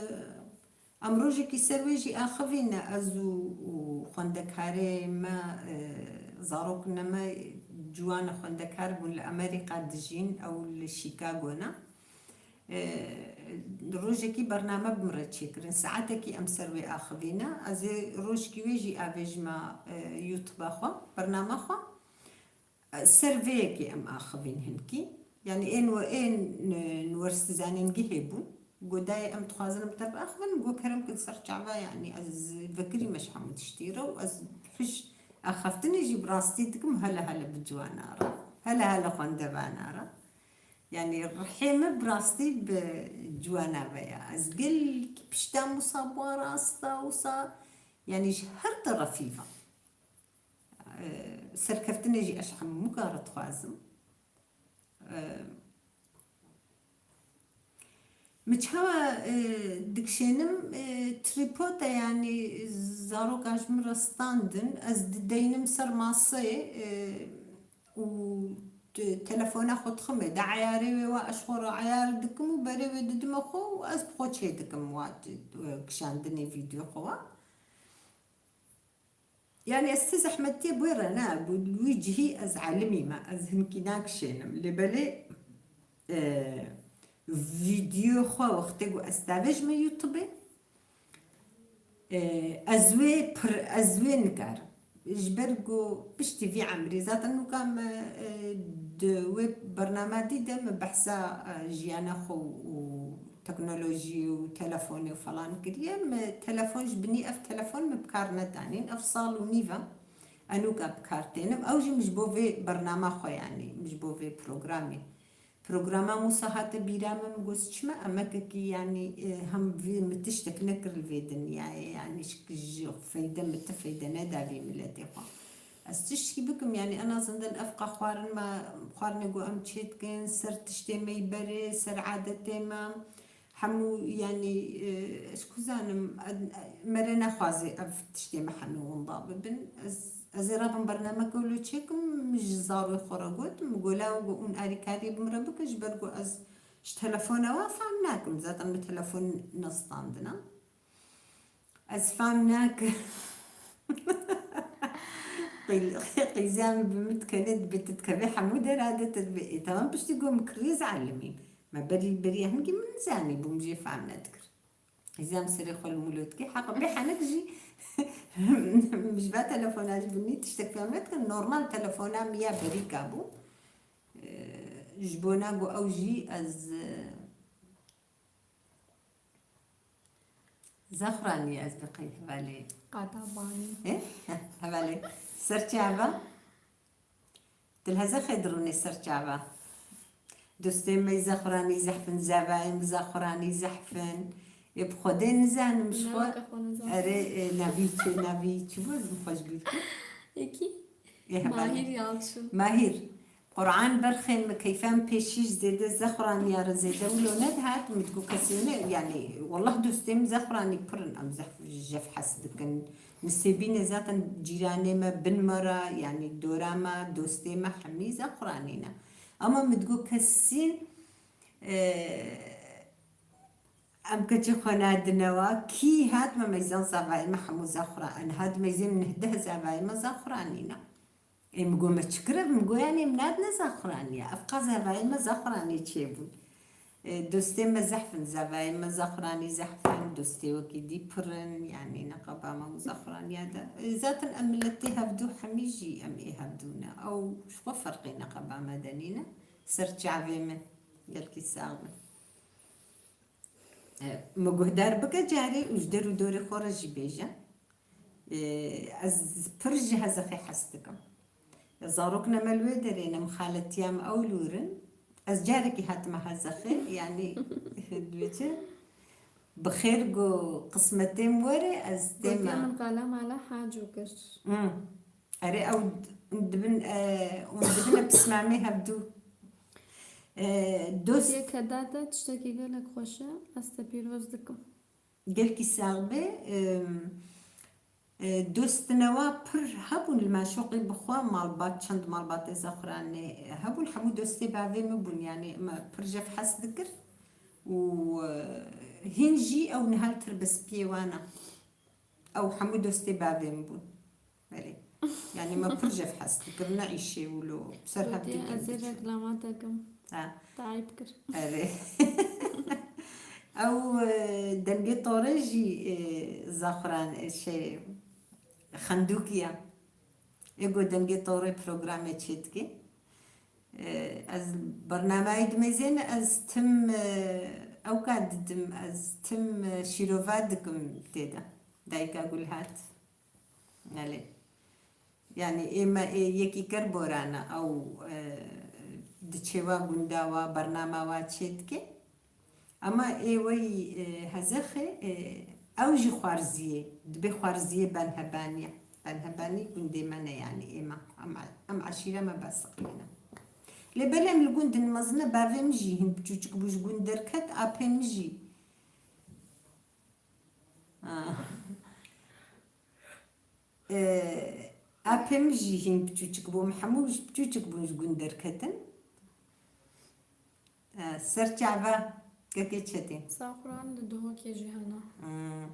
em rojekî ser wê jî axivîne ez û, û xwendekarê me, e, zarokine me ciwan e xwendekar bûn li Amerîka dijîn, ew li Chicago ne. E, rojekî bername bi min re çêkirin, saetekî em ser wê axivîne. Ez ê rojekî wê jî avêjime, e, YouTube-a xwe, bernama xwe. Ser vê yekê em axivîn hinkî. Yanî ên we ên, e, niwersîzanên gihê bûn. Go dayê em dixwazin em te biaxivin, go kerem kin ser çava, yanî ez vekirî me ji hemû tiştî re û ez piş axaftinê jî bi rastî dikim hele hele bi ciwana re. Hele hele xwendevana re. Yanî rihê me bi rastî bi ciwana ve ya. Ez gelkî pişta wisa bi rast a wisa, yanî ji her terefî ve. Serkeftinê jî ez ji hemûka re dixwazim. Min çawa, e, dikişênim, e, trîpod e, yanî zaroka ji min re standin, ez dideynim ser maseyê, e, û te-, telefona xwe dixim ê, de eyarê wê wa ez xwe re eyar dikim û berê wê didime xwe û ez bi xwe çê dikim wa, e, kişandinê vîdyo xwe wa. Yanî ez ti zehmetiyê bi wê re ne, bi wî cihî ez elimî me, ez hinkî nakişênim. Lê belê, e, vîdyo xwe wextê ku ez davêjime YouTubeê, e, ez wê pir, ez wê nikarim. Ji ber ku piştî vî emrê, zaten nûka me, e, di wê bernama dî de me behsa, e, jiyana xwe û teknolojî û telefonê û falan kiriye. Me telefon ji binî ev telefon me bi kar nedanîn. Ev sal û nîv e. Enûka bi kar tênim. Ew jî min ji bo vê bernama xwe, yanî min ji bo vê programê. Programa Mûsa hate bîra min, min got çima emekekî, yanî, e, hem vî min tiştek nekir li vê dinyayê, yanî ji, ji feyde min ti feyde neda vî miletê xwe. Ez tiştkî bikim, yanî en azından ev qa xwarin me, xwarinê ku em çê dikin, ser tiştê me yî berê, ser adetê me, hemû, yanî, e, ez ku zanim, e, me re nexwazê ev tiştê me hemû winda bibin. Ez, ez ê rabim bernameke wilo çêkim, min ji zarokê xwe re got, min got, law, got, hûn alîkariyê bi min re bikin, ji ber ku ez ji telefona we fam nakim. Zaten min telefon nestandina. Ez fam nakim. Qîl-, qîzan bi min dikenê, dibê tu dikevê hemû derade, tu dibê, ê, tamam, piştî ku min kirî ez elimîm. Me berî, beriya hingî min nizanî bûm jê fam nedikir. Qîzan serê xwe li mûlo dike. Heqa bê henek jî ji va telefona jî binî tiştek fam nedikin. Normal telefona min ya berîka bû. Ee, ji bona ku ew jî ez, e, Zexranî ez bi qey hevalê. Qatabanî. Eh? Hevalê. Ser çava? Dilheze xêdirûnê ser çava. Dostê me zexranî zehfin, zavayê min zexranî zehfin. Ê bi Xwedê nizanim ji xwe. Navaka xwe nizanim. Erê, e, navî çi, navî çi bû, ez bi xwe ji bîr kim. Ê kî? Ê, hevalê. Mahîr Yalçın. Mahîr. Quran berxên min keyfem pêşî ji zêde zexuraniya re zêde wilo nedihat, min digot kesê ne, yanî, wallah dostê min zexuranî pir in, em zehf, jef hez dikin. Nisêbîne zaten cîranê me, bin me re, yanî dora me, dostê me hemî zexuranî ne. Ama min digot kesîn, e, em keçê xwe nadine wa, kî hat me meyzan zavayê me hemû zexura-, en hat meyzên min nehdeh zavayê me zexuranî ne. Ê, min got, me çi kir ev? Min got, yanî, em nadine zexuraniya. Ev qas zevayê me zexuranî çêbûn. Ê, dostê me zehf in, zevayê me zexuranî zehf in, dostê wekî dî pir in, yanî, neqeba me û zexuraniya de. Ê, zaten em miletê hevdû hemî jî em ê hevdû ne. Ew ji xwe ferqê neqeba me de nîne. Ser çavê me. Gelkî sax bin. E, min guhdar bike carê û ji der û dorê xwe re jî bêje. E, ez pir ji hezexê hez dikim. Zarokna me li wê derê ne, min xaletiya me ew lûr in. Ez carekî hatime hezexê, yanî, dibê çi? Bi xêr ku qismetê min were, ez Gotiya tême. Min qala mala hacû kir. Hmm. Erê, ew d-, dibin, e, hûn dibine pismamê hevdû. E, dost Gotiye keda te tiştekî gelek xweş e, ez te pîroz dikim. Gelkî sax be. Em, e, dostine wa pir hebûn li me şoqî bi xwe malbat, çend malbatê zexuranê hebûn, hemû dostê bavê min bûn, yanî me pir jef hez dikir û, e, hîn jî ew niha li tirbespiyê wan e. Ew hemû dostê bavê min bûn. Belê. Yanî me pir jef hez dikir, ne îşê wilo. Ser hevdî Gotiye, ez ê reklama te kim. Ha. Te eyb kir. Erê. Ew, e, dengê torê jî, e, zexuran, e, şey, xendûkî ye. Ê ku dengê torê programê çêdikê. E, ez bernameyê dimêzên, ez tim, e, ewka didim, ez tim, e, şîrova dikim tê de. Dayika Gulhat. Belê. Yanî ê me ê yekî ker borane, ew, e, diçe wa gunda wa, bernama wa çêdike. Ama ê wey, e, hezexê, e, ew jî xwarziyê, dibê xwarziyê Benhebanî ye. Benhebanî gundê me ne, yanî ê me. Em, em eşîre me bes qilîne. Lê belê em li gundin mezin ne, bavê min jî hîn biçûçik bû, ji gund derket, apê min jî. Ah. Ee, apê min jî hîn biçûçik bû. Em hemû ji biçûçik bûn ji gund derketin. Ee, ser çava kekê Çetîn. Saxuran li Duhokê jî hene. Hmm,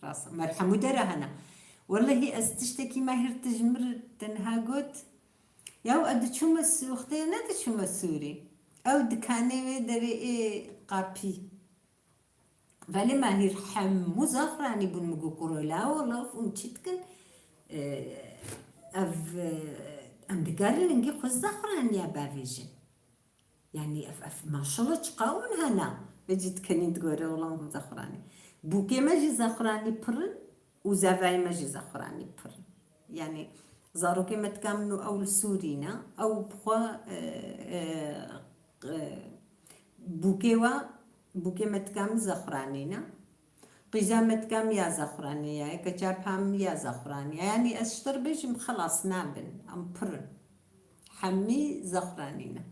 rast. Mer hemû dera hene. Wellehî ez tiştekî Mahîr tu ji min re te niha got. Yaw, ez diçûme Sû-, wextê ne diçûme Sûrî. Ew dikanê wê derê ê qapî. Velê Mahîr hemû zexuranî bûn, min got, kuro la wela hûn çi dikin? E, ev, e, em dikarin lingê xwe zexuraniya bavêjin. Yanî ev, ev maşallah çiqa hûn hene. Vecî dikenîn digore wela hûn zexuranî. Bûkê me jî zexuranî pir in. Û zevayê me jî zexuranî pir in. Yanî zarokê me tika min û ew li Sûrî ne, ew bi xwe, e, e, e, bûkê wa, bûkê me tika min zexuranî ne. Qîza me tika min ya zexuranî ye, keça pa min ya zexuranî ye. Yanî ez ji te re bêjim, xelas nabin, em pir in. Hemî zexuranî ne.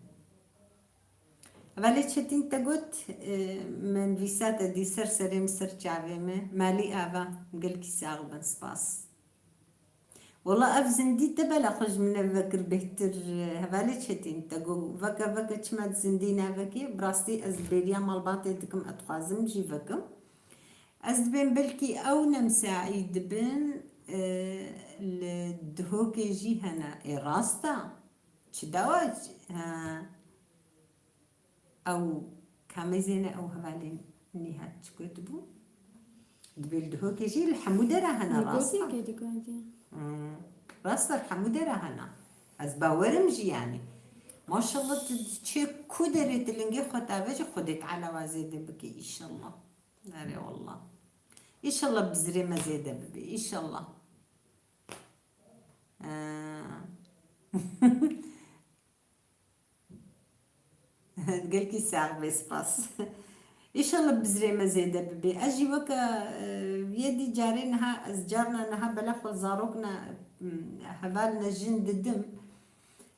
Hevalê Çetîn te got, e, me nivîsa te dî ser serê min, ser çavê min. Malî ava, gelkî sax bin, spas. Wela ev zindî te bela xwe ji min re vekir bêhtir, e, hevalê Çetîn te got, veke, veke çima zindî navekê? Bi rastî ez bêriya malbatê dikim, ez dixwazim jî vekim. Ez dibêm belkî ew nemsaî dibin, e, li Dihokê jî hene. Ê rast e? Çi dawa, ha. Ew kamê zêne ew hevalên nîhat çi gotibû? Dibê li Dihokê jî li hemû dera hene, rast e? Li Dihokê dikandî. Hmm. Rast e, li hemû dera hene. Ez bawerim jî yanî. Maşallah tu diçê ku derê tu lingê xwe tavêjî, Xwedê Teala wa zêde bike, îşallah. Erê wallah. Îşallah bizirê me zêde bibe, îşallah. Ee, Gelkî sax be, spas. Îşallah bizirê me zêde bibe. Ez jî weke, e, yê dî carê niha, ez carna niha bela xwe zarokna, m, hevalna jin didim.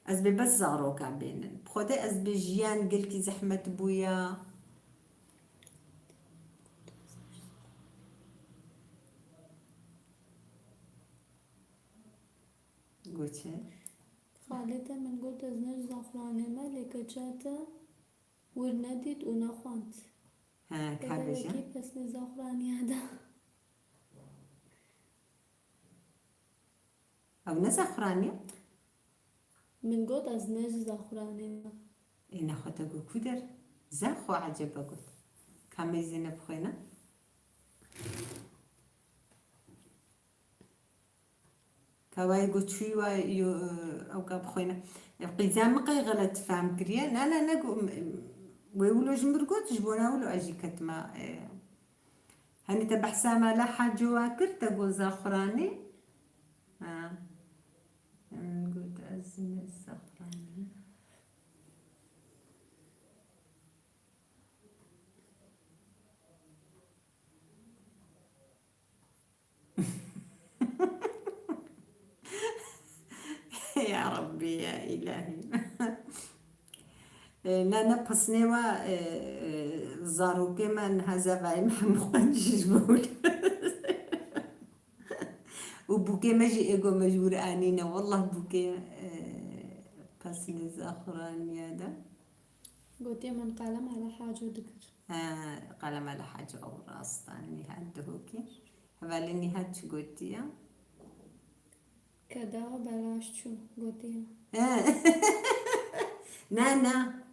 Ez bê bes zarokan bênin. Bi Xwedê ez bê jiyan gelkî zehmet bûya. Goçe. Xalê te min got ez ne ji Zaxuranê me, lê keça te wir nedît û nexwend. He, ka bêje. Pêdevekî pesnê Zaxuraniya de. Ew ne Zaxuraniya? Min got ez ne ji Zaxuranê me. Ê nexwe te got ku der? Zaxo ecebe got. Ka mêzê ne bixwêne? Ka wayê got çûyî wa yo, ew ka bixwêne. Ev qîza min qey xelet fam kiriye. Na, na, ne got, wê wilo ji min got, ji bona wilo ez jî ketima, e, Hani te behsa mala Haco wa kir, te got Zaxuranê? Ha. Min got ez ne Zaxuranê. Ya Rabbî, ya Îlahî. E, ne, ne, pesnê wa, e, e, zarokê me niha zevayê me hemû qencî ji bo wî. Û bûkê me jî êgo me ji wir anîne. Wallah bûkê, e, pesnê Zaxuraniya de. Gotiye min qala mala Haco dikir. Ha, qala mala Haco ew rast e. Nîhat Duhokî. Hevalê Nîhat çi gotiye? Keda belaş çû, gotiye. He. Na, na.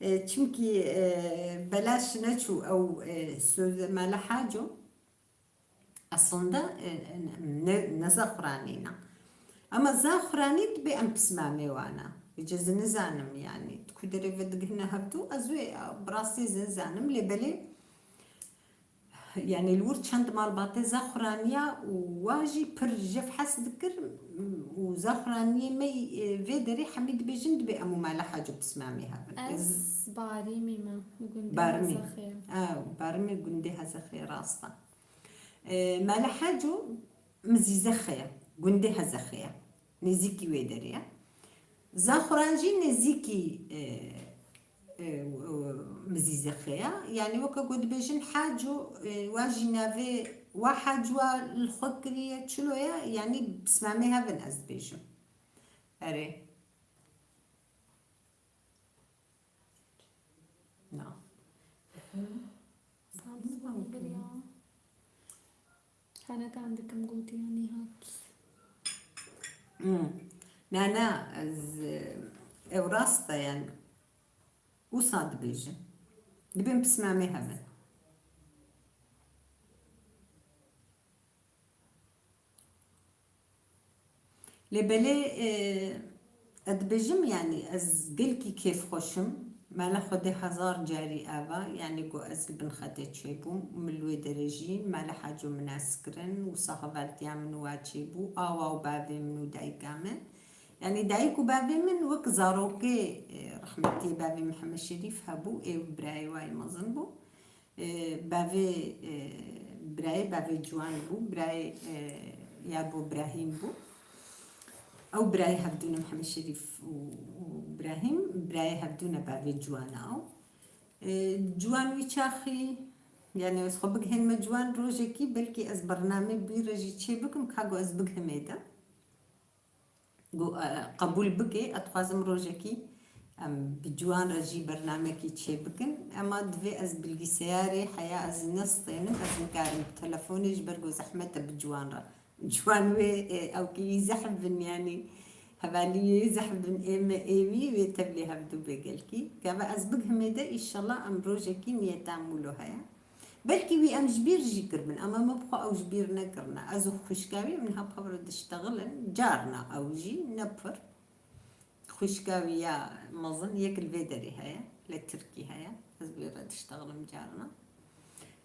E, çimkî, e, belaş neçû ew, e, söz mala Haco. Aslında, e, ne, ne Zaxuranî ne. Ama Zaxuranî dibê em pismamê wana. Vêce ez nizanim yani. Ku derê ve digihine hevdû, ez wê, e, bi rastî ez nizanim. Lê belê, yani li wir çend malbatê Zaxuraniya û wa jî pir jev hes dikir û Zaxuraniyê me, e, vê derê hemî dibêjin dibê em û mala Haco pismamê hebin. Ez Barîmî me, gundê Barîmî. Hezexê. Ew, Barîmî gundê Hezexê rast e. E, mala Haco Mizîzexê ye, gundê Hezexê ye. Nêzîkî wê derê ye. Zaxuran jî nêzîkî, e, e, Mizîzexê ye. Yani weke ku dibêjin Haco, e, wa jî navê wa Haco wa li xwe kiriye, çilo ye, yani pismamê hev in ez dibêjim. Erê. Na. Sansman bir ya. Henekan dikim gotiya Nîhat. Hmm. Na, na, ez, e, ew rast e yani. Wisa dibêjin. Dibên pismamê hev in. Lê belê, e, ez dibêjim, yani ez gelkî kêfxweş im. Mala Xwedê hezar carî ava, yani ku ez li bin xetê çêbûm, min li wê derê jî mala Haco min nas kirin, wisa hevaltiya min û wa çêbû, awa û bavê min û dayika min. Yani dayik û bavê min wek zarokê, e, rehmetiyê bavê Mihemed Şerîf hebû, ê birayê wayê mezin bû. E, bavê, e, birayê bavê ciwan bû, birayê, e, Yabo Birahîm bû. Ew birayê hevdû ne Mihemed Şerîf û, û Birahîm, birayê hevdû ne bavê ciwan ew. E, ciwan wî çaxî, yani ez xwe bigihên me ciwan rojekî, belkî ez bername bi wî re jî çê bikim, ka ku ez bigihimê de. Got, e, qebûl bike, ez dixwazim rojekî em bi ciwan re jî bernamekî çêbikin. Ema divê ez bilgisayarê heya ez nestênim, ez nikarim bi telefonê ji ber ku zehmet e bi ciwan re. Ciwan wê, e, ewkî wî zehf bin, yanî hevalî wê zehf bin, ê me ê wî, wê tevlê hevdû bê gelkî. Gava ez bigihimê de, îşallah em rojekî niyeta em wilo heye. Belkî wî em ji bîr jî kiribin, ama me bi xwe ew ji bîr nekirine. Ez û xwişka wî em niha pevre diştexilin. Carna ew jî ne pir. Xwişka wî ya mezin yek li vê derê heye, li Tirkî heye. Ez bi wê re diştexilim carna.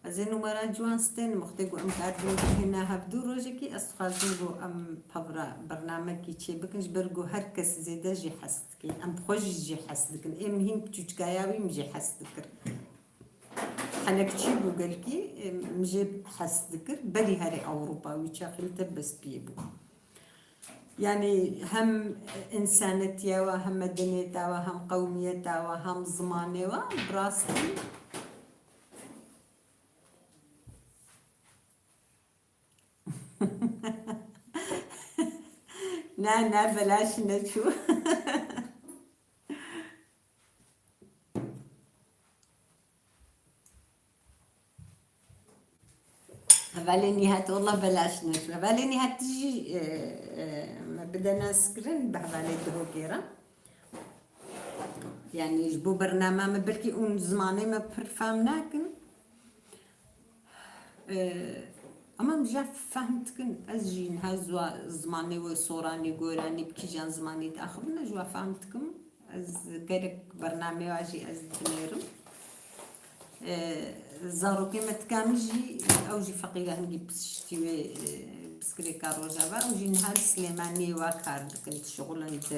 Ez ê numara ciwan stênim, wextê ku em karbin bihêne hevdû rojekî, ez dixwazim ku em pevre bernamekî çêbikin, ji ber ku her kes zêde jê hes dike. Em bi xwe jî jê hes dikin. Ê min hîn piçûçikaya wî min jê hes dikir. Henekçî bû gelkî, em, min jê hez dikir. Berî herê Ewropa wî çaxî li te bespiyê bû. Yani hem însanetiya we, hem medeniyeta we, hem qewmiyeta we, hem zimanê we, bi rastî. Ne, ne, belaş neçû. Hevalê Nîhat, wallah belaş neçû. Hevalê Nîhat, tu jî, e, e, me bide naskirin bi hevalê Dihokê re. Yani ji bo bernama me, belkî hûn zimanê me pir fam nakin. E, ama min jî fehm dikin, ez jî niha ziwa-, zimanê we soranî, goranî, bi kîjan zimanî diaxivin, ez ji we fehm dikim. Ez gelek bernamê wa jî ez dinêrim. E, zarokê me tika min jî, ew jî feqîre hingî piştî wê, e, pirsgirêka Rojava, ew jî niha li Silêmaniyê wa kar dikin, dişixulin di,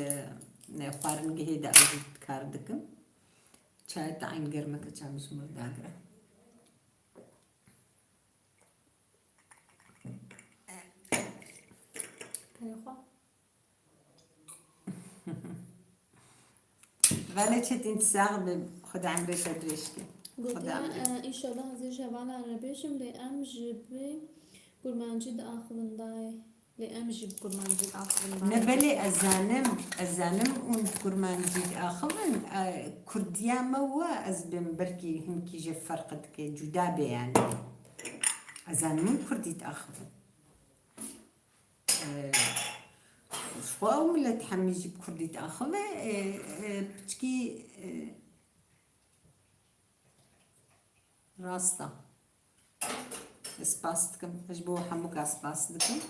e, xwaringehê de ew jî kar dikin. Çaya te eyn germ e, keça min ji mir dagire. Peyxwe. Vale Çetin, sax be, Xweda emrê te dirêj ke. Xweda Gotiye, emrê. E, înşallah ez ê ji hevalan re bêjim, lê em ji bi kurmancî diaxivin dayê. Lê em jî bi kurmancî diaxivin dayê. Ne belê, ez zanim, ez zanim hûn bi kurmancî diaxivin, e, kurdiya me we ez bêm belkî hinkî jê ferq dike, cuda bê yani. Ez zanim hûn kurdî diaxivin. E, ji xwe ew milet hemî jî bi kurdî diaxive, e, e, piçkî, e, rast e. Ez spas dikim. Ez ji bo hemûka spas dikim.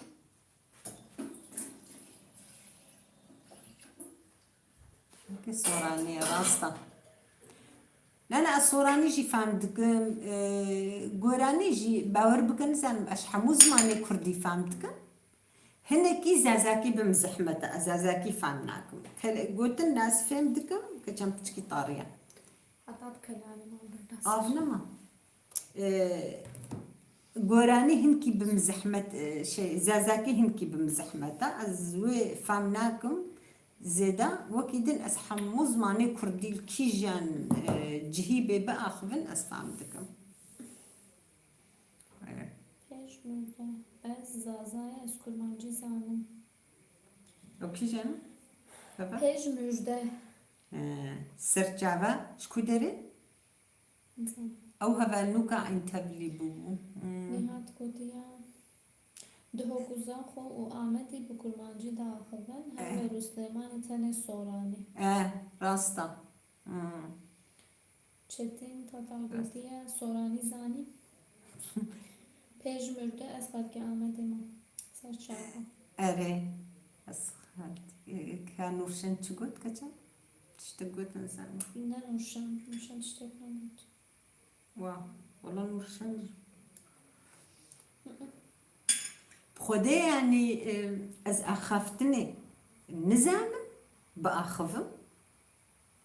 Weke soranî ye, rast e. Ne, ne, ez soranî jî fam dikim, e, goranî jî, bawer bikin, nizanim, ez hemû zimanê kurdî fam dikim. Hinekî zazakî bi min zehmet e, ez zazakî fam nakim. Kele-, gotin ne ez fêm dikim, keçem piçkî tarî ye. Heta bi kelamê me berdas. Av nema. E, goranî hinkî bi min zehmet, e, şey, zazakî hinkî bi min zehmet e. Ez wê fam nakim zêde. Wekî din ez hemû zimanê kurdî li kîjan, e, cihî bê biaxivin ez fam dikim. Evet. Pêş mûrde. Ez zazayê, ez kurmancî zanim. Ew kîjan e? Baba? Pêş mûrde. He, serçava ji ku derê? Ew hevalnûka Eyn Tevlî bûbû. Hmm. Nîhat gotiye, Dihok û Zaxo û Amedî bi kurmancî diaxivin, Eh. Hewlêr û Silêmanî tenê soranî. Eh, rast e. Hmm. Çetin Tatar gotiye, soranî zanî. Pêş mûrde ez xelkê Amedê me. Serçava. Erê. Ez xelkê, ka Nûrşen çi got, keça? Tiştek got, nizanim. Ne Nûrşen, Nûrşen tiştek negot. Wa, wala Nûrşen jî. Bi Xwedê, yanî, e, ez axaftinê nizanim, biaxivim.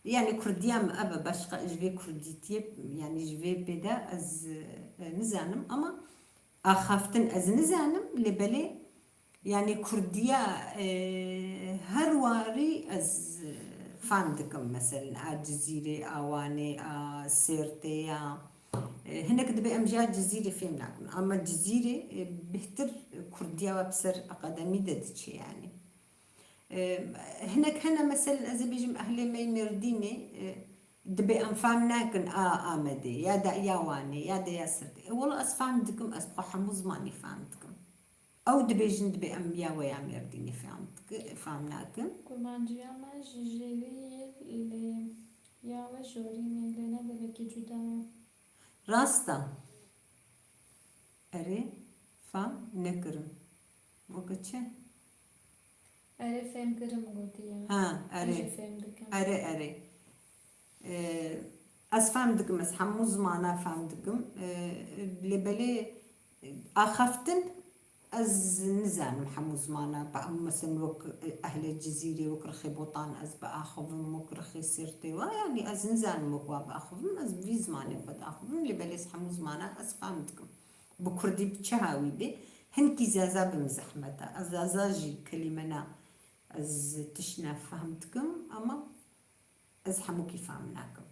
Yanî kurdiya min ev e, başqa ji vê kurdîtiyê, yanî ji vê pê de ez, e, nizanim, ama axaftin ez nizanim, lê belê, yanî kurdiya, e, her warî ez, e, fam dikim, meselen a Cizîrê, a Wanê, a Sêrtê ya, e, hinek dibe em ji a Cizîrê fêm nakin, ama Cizîrê, e, bêhtir kurdiya we bi ser akademî de diçe yanî. E, hinek hene, meselen ez ê bêjim ehlê me yê Mêrdînê, e, dibê em fam nakin a Amedê, ya de ya Wanê, ya de ya Sêrtê. E, wela ez fam dikim, ez bi xwe hemû zimanî fam dikim. Ew dibêjin dibê em ya we ya Mêrdînê fam diki-, fam nakin. Kurmanciya me ji jêrî yê lê ya we jorîn e, lê ne gelekî cuda ye. Rast e. Erê, fam nekirim. Weke çi? Erê, fêm kirim gotiye. Ha, erê. Ez jî fêm dikim. Erê, erê. Ee, ez fam dikim, ez hemû zimana fam dikim. Ee, lê belê, e, axaftin ez nizanim hemû zimana. Ba-, meselen wek, e, ehlê Cizîrê, wek rixê Botan ez biaxivim, wek rixê Sêrtê wa. Yanî ez nizanim wek wa biaxivim, ez bi vî zimanê xwe diaxivim, lê belê ez hemû zimana ez fam dikim. Bi kurdî bi çi hawî bê, hinkî zaza bi min zehmet e. Ez zaza jî kelîmena Ez tişt nefehm dikim, ama ez hemûkî fehm nakim.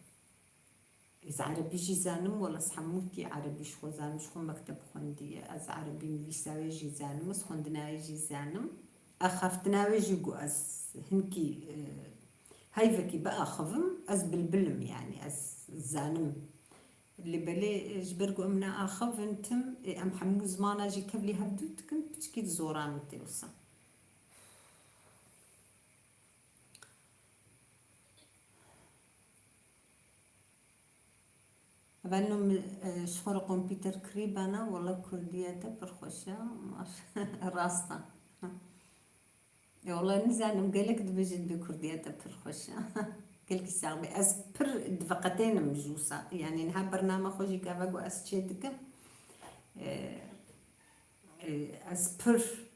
Ez erebî jî zanim, wela ez hemûkî erebî ji xwe zanim, ji xwe mekteb xwendiye. Ez erebî nivîsa wê jî zanim, ez xwendina wê jî zanim. Axaftina wê jî ku ez hinkî, e, heyvekî biaxivim, ez bilbil im, yanî ez zanim. Lê belê, e, ji ber ku em neaxivin tim, e, em hemû zimana jî tevlî hevdû dikin, piçkî zora min tê wisa. Evelno min, e, ji xwe re kompîter kirî bana, wela kurdiya te pir xweş e, maş-, rast e. E, wela nizanim, gelek dibêjin dibê kurdiya te pir xweş e. Gelkî sax bî. Ez pir diveqetênim ji wisa. Yanî niha bernama xwe jî gava ku ez çê dikim. E, e, ez pir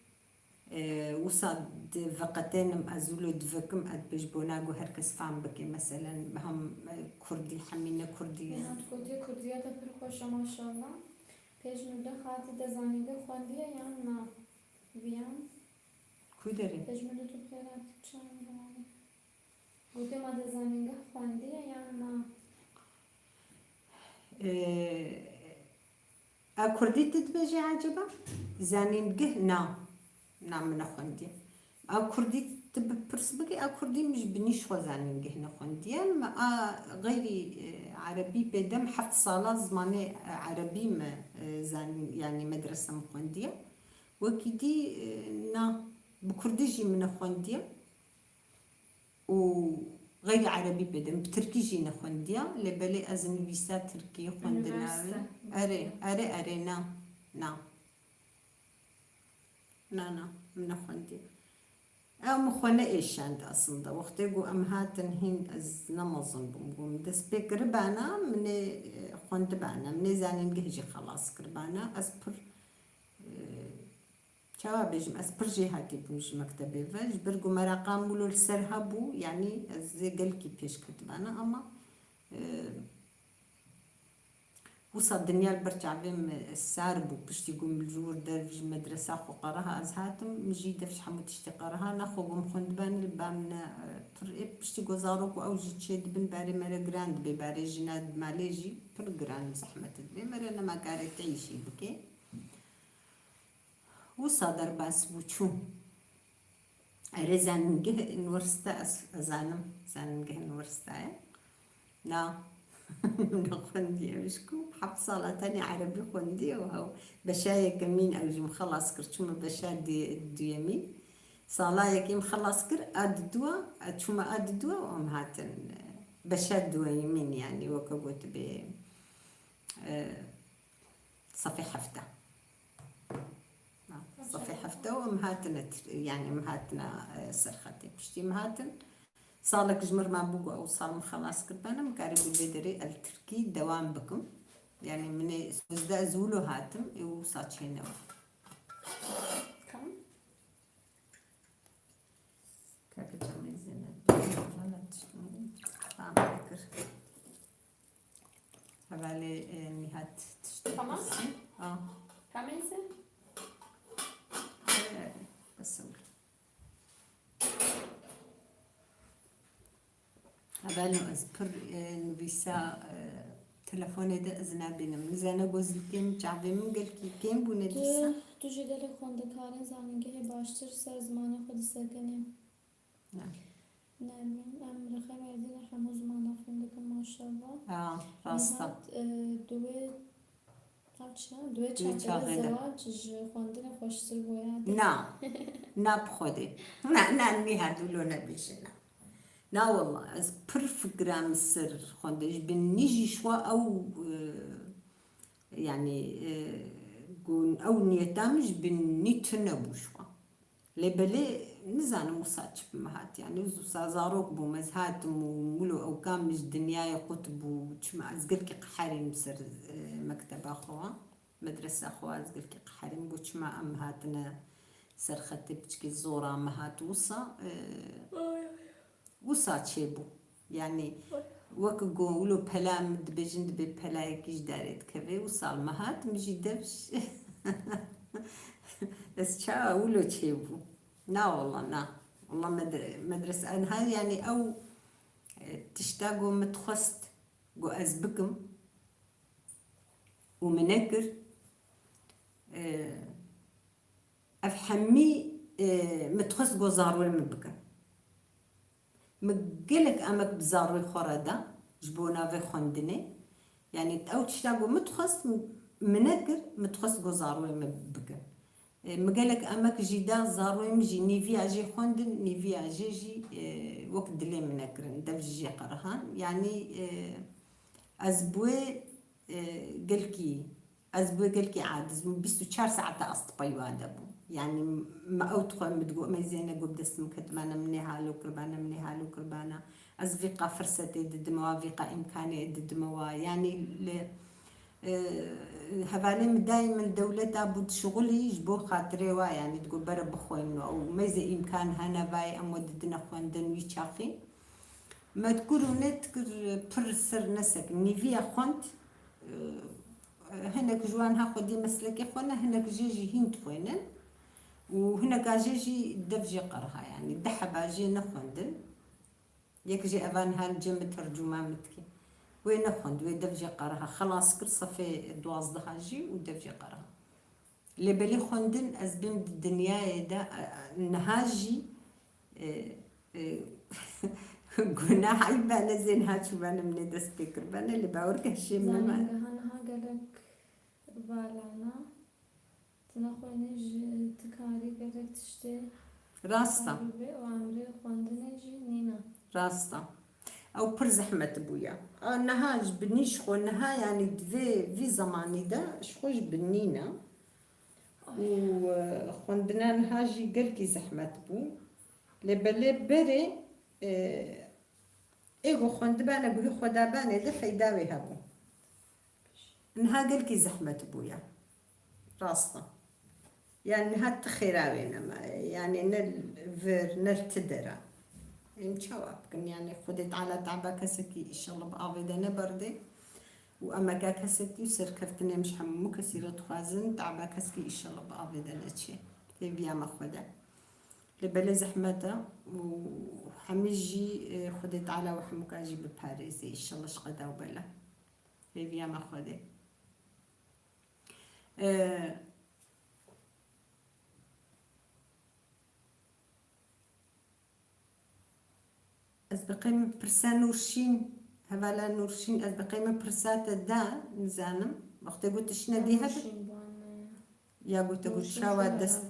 Ee, wisa diveqetênim, ez wilo divekim, ez dibêjim bona ku her kes fam bike. Meselen, hem, e, kurdî, hemî ne kurdî. Nihat gotiye, kurdiya te pir xweş e, maşallah. Pêş min de xatî de zanîngeh xwendiye yan na? Viyan. Ku derê? Pêş min de tu xêra tu çawa. Gotiye ma de zanîngeh xwendiye yan na? Ee, A kurdî tu dibêjî ecêba? Zanîngeh na. Na, min nexwendiye. A kurdî tu bi pirs bikî, a kurdî min ji binî ji xwe zanîngeh nexwendiye. Me a xeyrî, e, erebî pê de min heft sala zimanê, e, erebî me, e, zanîn-, yanî medrese min xwendiye. Wekî dî, e, na, bi kurdî jî min nexwendiye. û xeyrî erebî pê de. Min bi tirkî jî nexwendiya, lê belê ez nivîsa tirkî xwendina wê. Unîversîte. Erê, erê, erê, na, na. Na, na, min nexwendiye. Ew min xwe neêşand aslında. Wextê ku em hatin hîn ez ne mezin bûm. Ku min dest pê kiribana, min ê, e, xwendibana. Min ê zanîngeh jî xelas kiribana. Ez pir, e, Çawa bêjim, ez pir jêhatî bûm ji mektebê ve, ji ber ku mereqa min wilo li ser hebû, yanî ez ê gelkî pêş ketibana, ama, e, wisa dinya li ber çavê min sar bû, piştî ku min ji wir dev ji medresa xwe qeriha ez hatim, min jî dev ji hemû tiştê qeriha, nexwe ku min xwendibane li ba min ne, e, pir ê, piştî ku zarok û ew jî çê dibin, barê me re giran dibê, barê jina di malê jî pir giran zehmet dibê, me re nema karê teyîşî bike. Wisa derbas bû, çû. Erê, zanîngeh unîversîte, ez, ez zanim, zanîngeh unîversîte ye. Na. Nexwendiye, ji ku heft sala tenê erebî xwendiye û hew beşa yekemîn ew jî min xelas kir, çûme beşa di-, duyemîn. Sala yekê min xelas kir, a diduwa, çûme a diduwa û em hatin, e, beşa duyemîn, yanî weke gotibê, e, Sefê hefte. Ha, sefê hefte û em hatine tir-, yanî em hatine, e, serxetê. Piştî em hatin, salek ji mir mabû ku ew sal min xelas kiribana, min karî bi vê derê el tirkî dewam bikim. Yanî min ê sozde ez wilo hatim, ê wisa çênewe. Tamam. Kaka Cemil Zeynep. Tamam, kir. Hevalê, e, Nihat tişt. Tamam. Aa. Tamam ise. E, bes oldu. Hevalno ez pir, e, nivîsa, e, telefonê de ez nabînim. Nizane gozlîkê min, çavê min gelkî kêm bûne dîsa. Tu, tu jî gelek xwendekarên zanîngehê baştir ser zimanê xwe disekinî. Ne. Nermîn, em li Xêmêrdînê hemû zimana xwîn dikin, maşallah. Ha, rast e. Nihat, e, di wê Ew çi? Di wê çaxê de zewac ji xwendinê xweştir bûye. Na. Na bi Xwedê. Na, na, Nihat wilo nebêje, na. Na wallah, ez pir fikira min ser xwendin, ji binî jî ji xwe ew, e, yanî, e, gon ew niyeta min ji binî tune bû ji xwe. Lê belê nizanim wisa çi bi min hat. Yanî wisa zarok bûm, ez hatim û wilo ew ka min ji dinyayê qut bû. Çima ez gelkî qeherîm ser, e, mekteba xwe, medresa xwe, ez gelkî qeherîm. Got çima em hatine ser xetê, piçkî zora min hat wisa, e, Wisa çêbû. Yanî wek ku wilo pela min dibêjin, dibê pelayekî ji darê dikeve, wisa li me hat, min jî dev ji-, ez çawa wilo çêbû? Na wala, na. Valla med-, medrese, niha, yanî ew, e, tişta ku min dixwest ku ez bikim û min nekir, e, ev hemî, e, min dixwest ku zarokên min bikin. Min gelek emek bi zarokên xwe re da, ji bona vê xwendinê. Yanî ew tişta ku min dixwest, min nekir, min dixwest ku zarokên min bikin. E, min gelek emek jî da, zarokên min jî nîviya jê xwendin, nîviya jê jî, e, wek dilê min nekirin, dev ji jê qerihan. Yanî, e, ez bi wê, e, gelkî, ez bi wê gelkî aciz bûm, bîst û çar saeta ez di pey wan de bûm. Yanî me ew dixwend, min digot, me Zêne got, bi dest min ketibana, min nê halo kiribana, min nê halo kiribana. Ez vîqa firsetê didime wa, vîqa îmkanê didime wa. Yanî li, e, hevalê min dayê min dewleta bû dişixulî ji bo xatirê wa, yanî digot bere bixwînin û meyzê îmkan hene vayê em we didine xwendin wî çaxî. Me dikur û nêdikir pir ser nesekin. Nîviya xwend, e, hinek ji wan ha xwedî meslekê xwe ne, hinek jê jî hîn dixwînin û hineka jê jî dev jê qeriha, yanî du heba jê nexwendin. Yek jê eva niha li cem min tercûma min dike. Wê nexwend, wê dev jê qeriha. Xelas kir sefê duwazdeh jî û dev jê qeriha. Lê belê xwendin ez bêm di dinyayê de, e, e, niha jî, e, e, gunah eyb e, ne zê niha çûbene min ê dest pê kiribene, lê bawer ke hişê min neme. Zanîngeha niha gelek valana. Tu nexwînî jî tu karî gelek tiştê Rast e. Xerîbê û emrê xwendinê jî nîne. Rast e. Ew pir zehmet bûye. A, niha ji binî ji xwe, niha, yanî di vê, vî zemanî de ji xwe ji binî ne. Û, e, xwendina niha jî gelkî zehmet bû. Lê belê berê, e, ê ku xwendibane guhê xwe dabane de feyda wê hebû. Niha gelkî zehmet bûye. Rast e. Yani niha ti xêra wê nemaye. Yani ne li vir, ne li ti dera. Em çawa bikin? Yani Xwedê Teala taba kesekî înşallah bi avê de neberdê. Û emeka kesekî û serkeftinê em ji hemû kesî re dixwazin, taba kesekî înşallah bi avê de neçê. Hêviya me Xwede. Lê belê zehmet e û hemî jî, e, Xwedê Teala we hemûka jî biparêzê înşallah ji qeda û bela. Hêviya me Xwedê. E, ez bi qey min pirsa Nûrşîn, hevala Nûrşîn, ez bi qey min pirsa te da, nizanim. Wextê got tiştine dî hebe. Nûrşîn bû, anne. Ya got te got Nûrşîn çawa dest,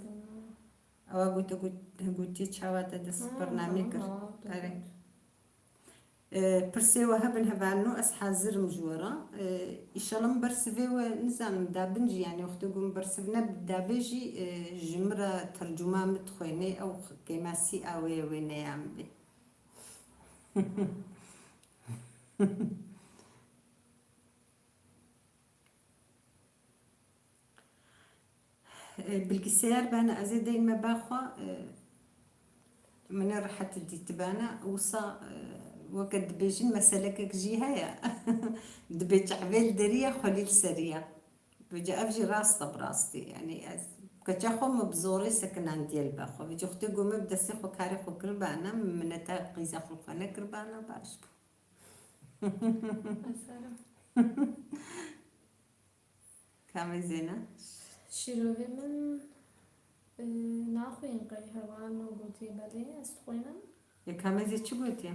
ewa got te got, gotiye çawa te dest bernamê kir. Ha, tamam, ha, Erê. E, pirsê we hebin hevalino, ez hazir im ji we re. E, îşallah min bersivê we, nizanim, dabin jî, yani wextê ku min bersiv ne, dabê jî, e, ji min re tercûma min dixwênê, ew kêmasî a wê wê neya min bê. E, bilgisayar bana, ez ê deyme ba xwe, e, min ê rehet dîtibana, wisa, e, weke dibêjin meselekek jî heye. Dibê çehvê li derî ye, xwelî li serî ye. Vêca ev jî rast e bi rastî. Yani ez keça xwe min bi zorê sekinandiye li ba xwe. Vêca wextê ku min bi destê xwe karê xwe kiribana, min mineta qîza xwe li xwe nekiribana, baş bû. Ez herim. Kamê Zêne? Şîrovê min, e, naxwîn qey hevalno gotiye belê, ez dixwînim. Ya Kamê Zê çi gotiye?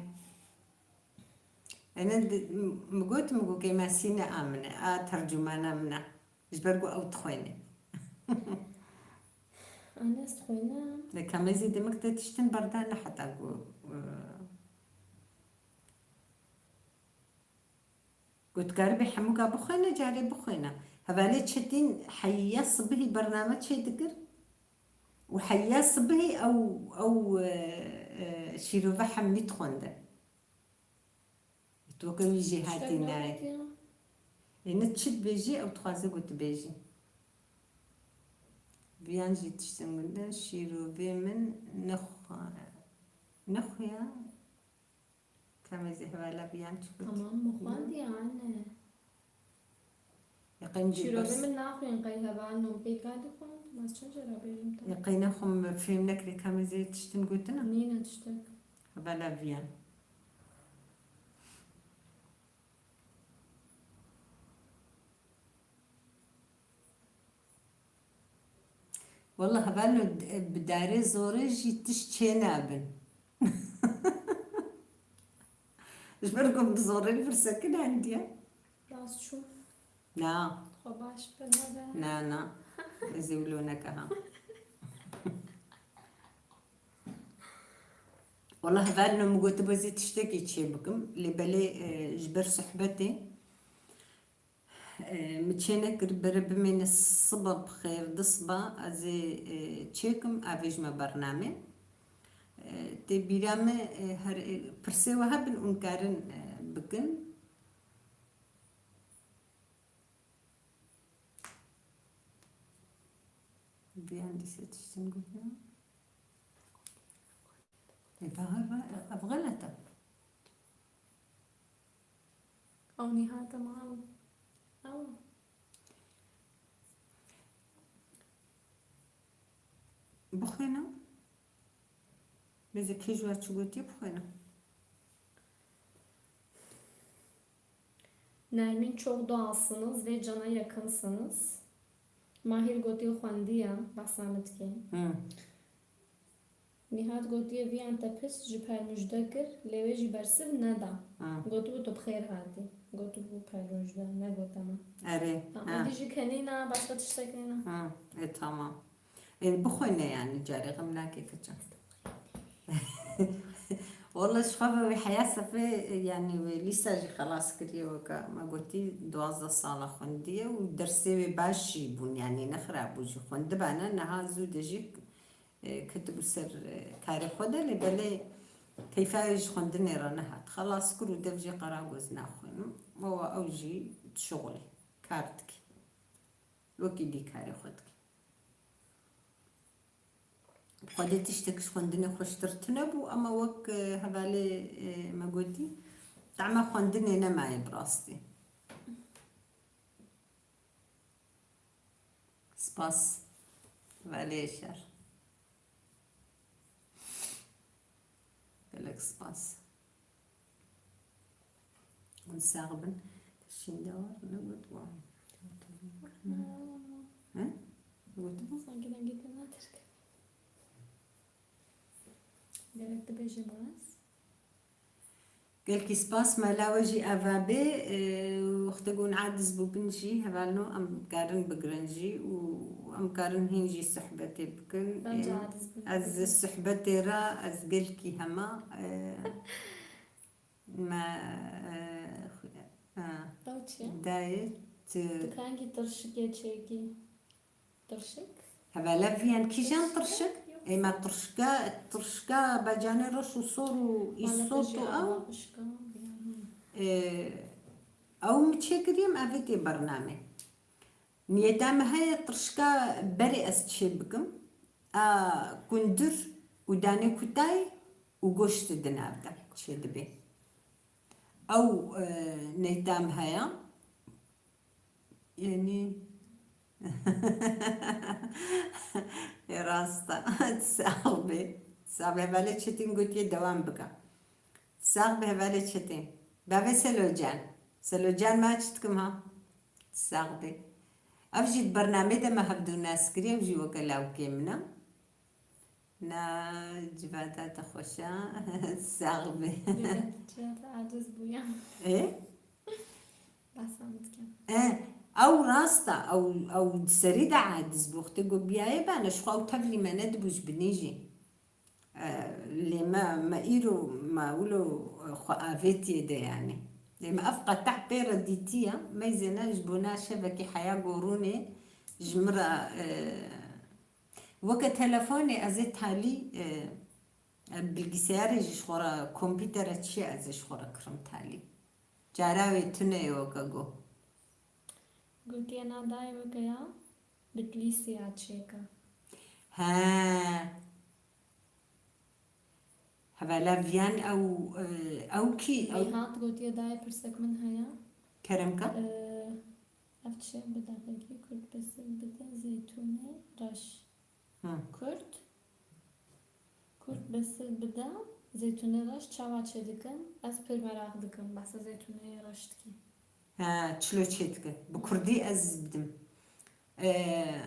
Ene di-, m-, mi got, mi got kêmasî ne a min e, a tercûmana min e. Ji ber ku ew dixwîne. Anne ez dixwînim. Ya Kamê Zê demek te tiştin berda ne heta ku, e, Got, karibê hemûka bixwêne, carê bixwêne. Hevalê Çetîn heya sibihî bername çêdikir û heya sibihî ew, ew, e, e, şîrove hemî dixwendin. Got, weke wî jêhatî nayê. Ê ne çi dibêjî, ew dixwaze ku tu bêjî. Viyan jî tiştin gundin, şîrovê min nexwe-, nexuya. Kamê Zê hevala Viyan çi got? Tamam, min xwendiye, anne. Yê qey min jî Çîrokê bers- min naxwîn qey hevalno, pêka dixwin, ma ez çend cara bêjim te? Yê qey nexwim fêm nekirê ka me zê tiştin gotina? Nîne tiştek. Hevala viyan. Wele hevalno bi darê zorê jî tişt çênabin. Ji ber ku bi zorê li vir sekin hendiye. Rast çû. Na. Xwe baş bi nebe. Na, na. Ez ê wilo neke ha. Wele hevalno min gotibe ez ê tiştekî çê bikim. Lê belê, e, ji ber sohbetê E, min çê nekir, bere bimêne siba bi xêr, di siba ez ê, e, çêkim, avê ji me bername. E, tê bîra me, e, her, e, pirsê we hebin hûn karin, e, bikin. Viyan dîse tiştin gotina. E, va, va, ev xelet e. Ew nîha te ma ew. Ew. Bixwîne. Mêze kê ji we çi gotiye bixwîne. Nermin çok doğalsınız ve cana yakınsınız. Mahir gotiye xwendiye, behsa min dike. Hı. Nihat gotiye viyan te pirs ji permûjde kir, lê wê jî bersiv neda. Ha. Gotibû tu bi xêr hatî. Gotibû permûjde, negoteme. Erê, ha. Êdî jî kenîna, başqa tiştek nîna. Ha, e, tamam. E, bixwîne yani, carê xem nake keçe. Wele ji xwe ve wê heya sefê, e, yani wê lîsa jî xelas kiriye weke me gotî duwazdeh sala xwendiye û dersê wê baş jî bûn, yani ne xirab bû jî xwendibane, niha zû de jî e, ketibû ser, e, karê xwe de, lê belê keyfa wê ji xwendinê re nehat. Xelas kir û dev jê qera got ez naxwînim. Wewa ew jî dişuxulî, kar dikî. Wekî dî karê xwe dikî. Xwedê tiştek ji xwendinê xweştir tune bû, ema wek, e, hevalê, e, me gotî, tehma xwendinê nemaye bi rastî. Spas. Velê şer. Gelek spas. Hûn sax bin. Şînde war ne got wan. He? Got bu. Sanki dengê te nadirke. Gerek dibêje biraz. Gelkî spas, mala we jî ava bê, e, wextê ku hûn aciz bûbin jî, hevalno em karin bigirin jî û em karin hîn jî sohbetê bikin. Bence Em, aciz bûn. Ez sohbetê re, ez gelkî hema, e, me, e, xu-, e, Ew çi ye? Dayê, tu Tu kengî tirşikê çêkî? Tirşik? Hevala viyan kîjan tirşik? Tirşik yok. Ê me tirşika, tirşika bacanê reş û sor û Wala îsot te jî û ew. Ava xişka, viyan. Ê, ew min çêkiriye, em evê tê bernamê. Niyeta me heye tirşika berê ez çê bikim. A kundir û danê kutayî û goşt di nav de çê dibê. Ew, e, niyeta me heye. Yanî, e, rast e. Sax bê. Sax bê. Hevalê Çetin gotiye dewam bike. Sax bê hevalê Çetin. Bavê Selo Can. Selo Can, ma çi dikim ha? Sax bê. Ev jî di bernamê de me hevdu nas kiriye, ew jî weke lawkê min e. Na, civata te xweş e. Sax bê. Civata aciz bûye. Ê? Behsa min dikim. E, ew rast e, ew, ew di serî de aciz bû. Wextê ku biyayê bane, ji xwe ew tevlî me nedibû ji binî jî. E, lê me, me îro, me wilo, e, xwe avêtiye de yani. Lê me ev qetex pê re dîtiye, meyzêne ji bona şevekî heya gorûnê ji min re, e, Weke telefonê ez ê talî, e, e, bilgisayarê jî ji xwe re, kompîtere çi ye ez ê ji xwe re kirim talî. Cara wê tune ye weke got. Gotiye na dayê weke ya Bitlîsê ya çêke. He. Hevala viyan ew, e, ew kî? Ew Nîhat gotiye dayê pirsek min heye. Kerem ka? E, Çi, bir dakika, kurt besil bide zeytûnê reş. Hı. Kurt, kurt besil bide zeytûnê reş çawa çêdikin? Ez pir meraq dikim, behsa zeytûnê reş dikî. He, çilo çêdike. Bi kurdî ez bidim. Ee,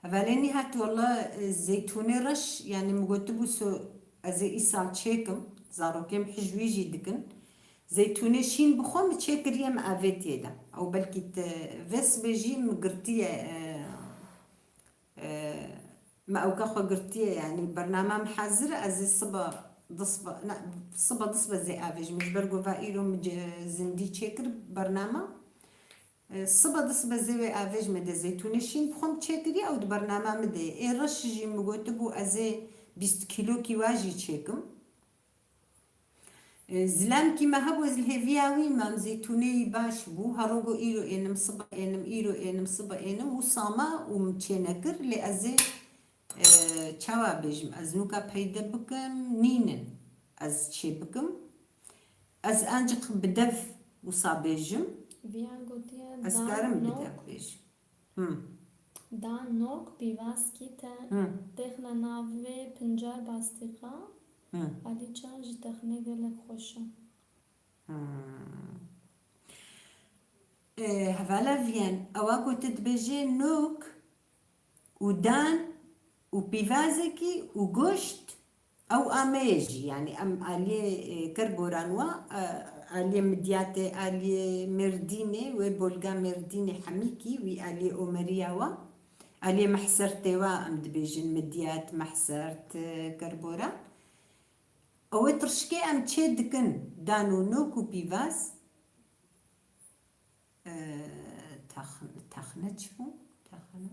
hevalê Nîhat, walla, e, zeytûnê reş, yani min gotibû so ez ê îsal çêkim, zarokê min hij wî jî dikin. Zeytûnê şîn bi xwe min çêkiriye, min avêtiye de. Ew belkî te vê sibê jî min girtiye, e, e, me ewka xwe girtiye, yani bernama min hazir e, ez ê siba, di siba, ne, siba di siba zê avêjim, ji ber ku va îro min ce-, zindî çêkir bernama. E, siba di siba zê wê avêj me de zeytûnê şîn bi xwe min çêkiriye, ew di bernama min de ye. Ê reş jî min gotibû ez ê bîst kîlokî wa jî çêkim. E, zilamkî me hebû, ez li hêviya wî mam, zeytûnê wî baş bû. Hero got îro ênim siba ênim, îro ênim siba ênim, wisa ma û min çê nekir, lê ez ê, e, çawa bêjim, ez nûka peyde bikim, nînin ez çê bikim. Ez ancik bi dev wisa bêjim. Viya gotiye, ez karim bi dev bêjim. Hı. Dan nok pîvazkî te Hı. Têxine nav vê pincar bastîqa. Hı. Alî çav ji texnê gelek xweş e. Hı. E, hevala Viyen, ewa ku tu dibêjê nok û dan û pîvazekî û goşt, ew a me ye jî, yani em aliyê, e, Kerboran wa, e, aliyê Midyatê, aliyê Mêrdînê, wê bolga Mêrdînê hemîkî, wî aliyê Omeriya wa, aliyê Mehsertê wa em dibêjin Midyat, Mehsert, e, Kerboran. Ew ê tirşikê em çê dikin, dan û nok û pîvaz. E, taxn-, taxne çi bû? Taxne.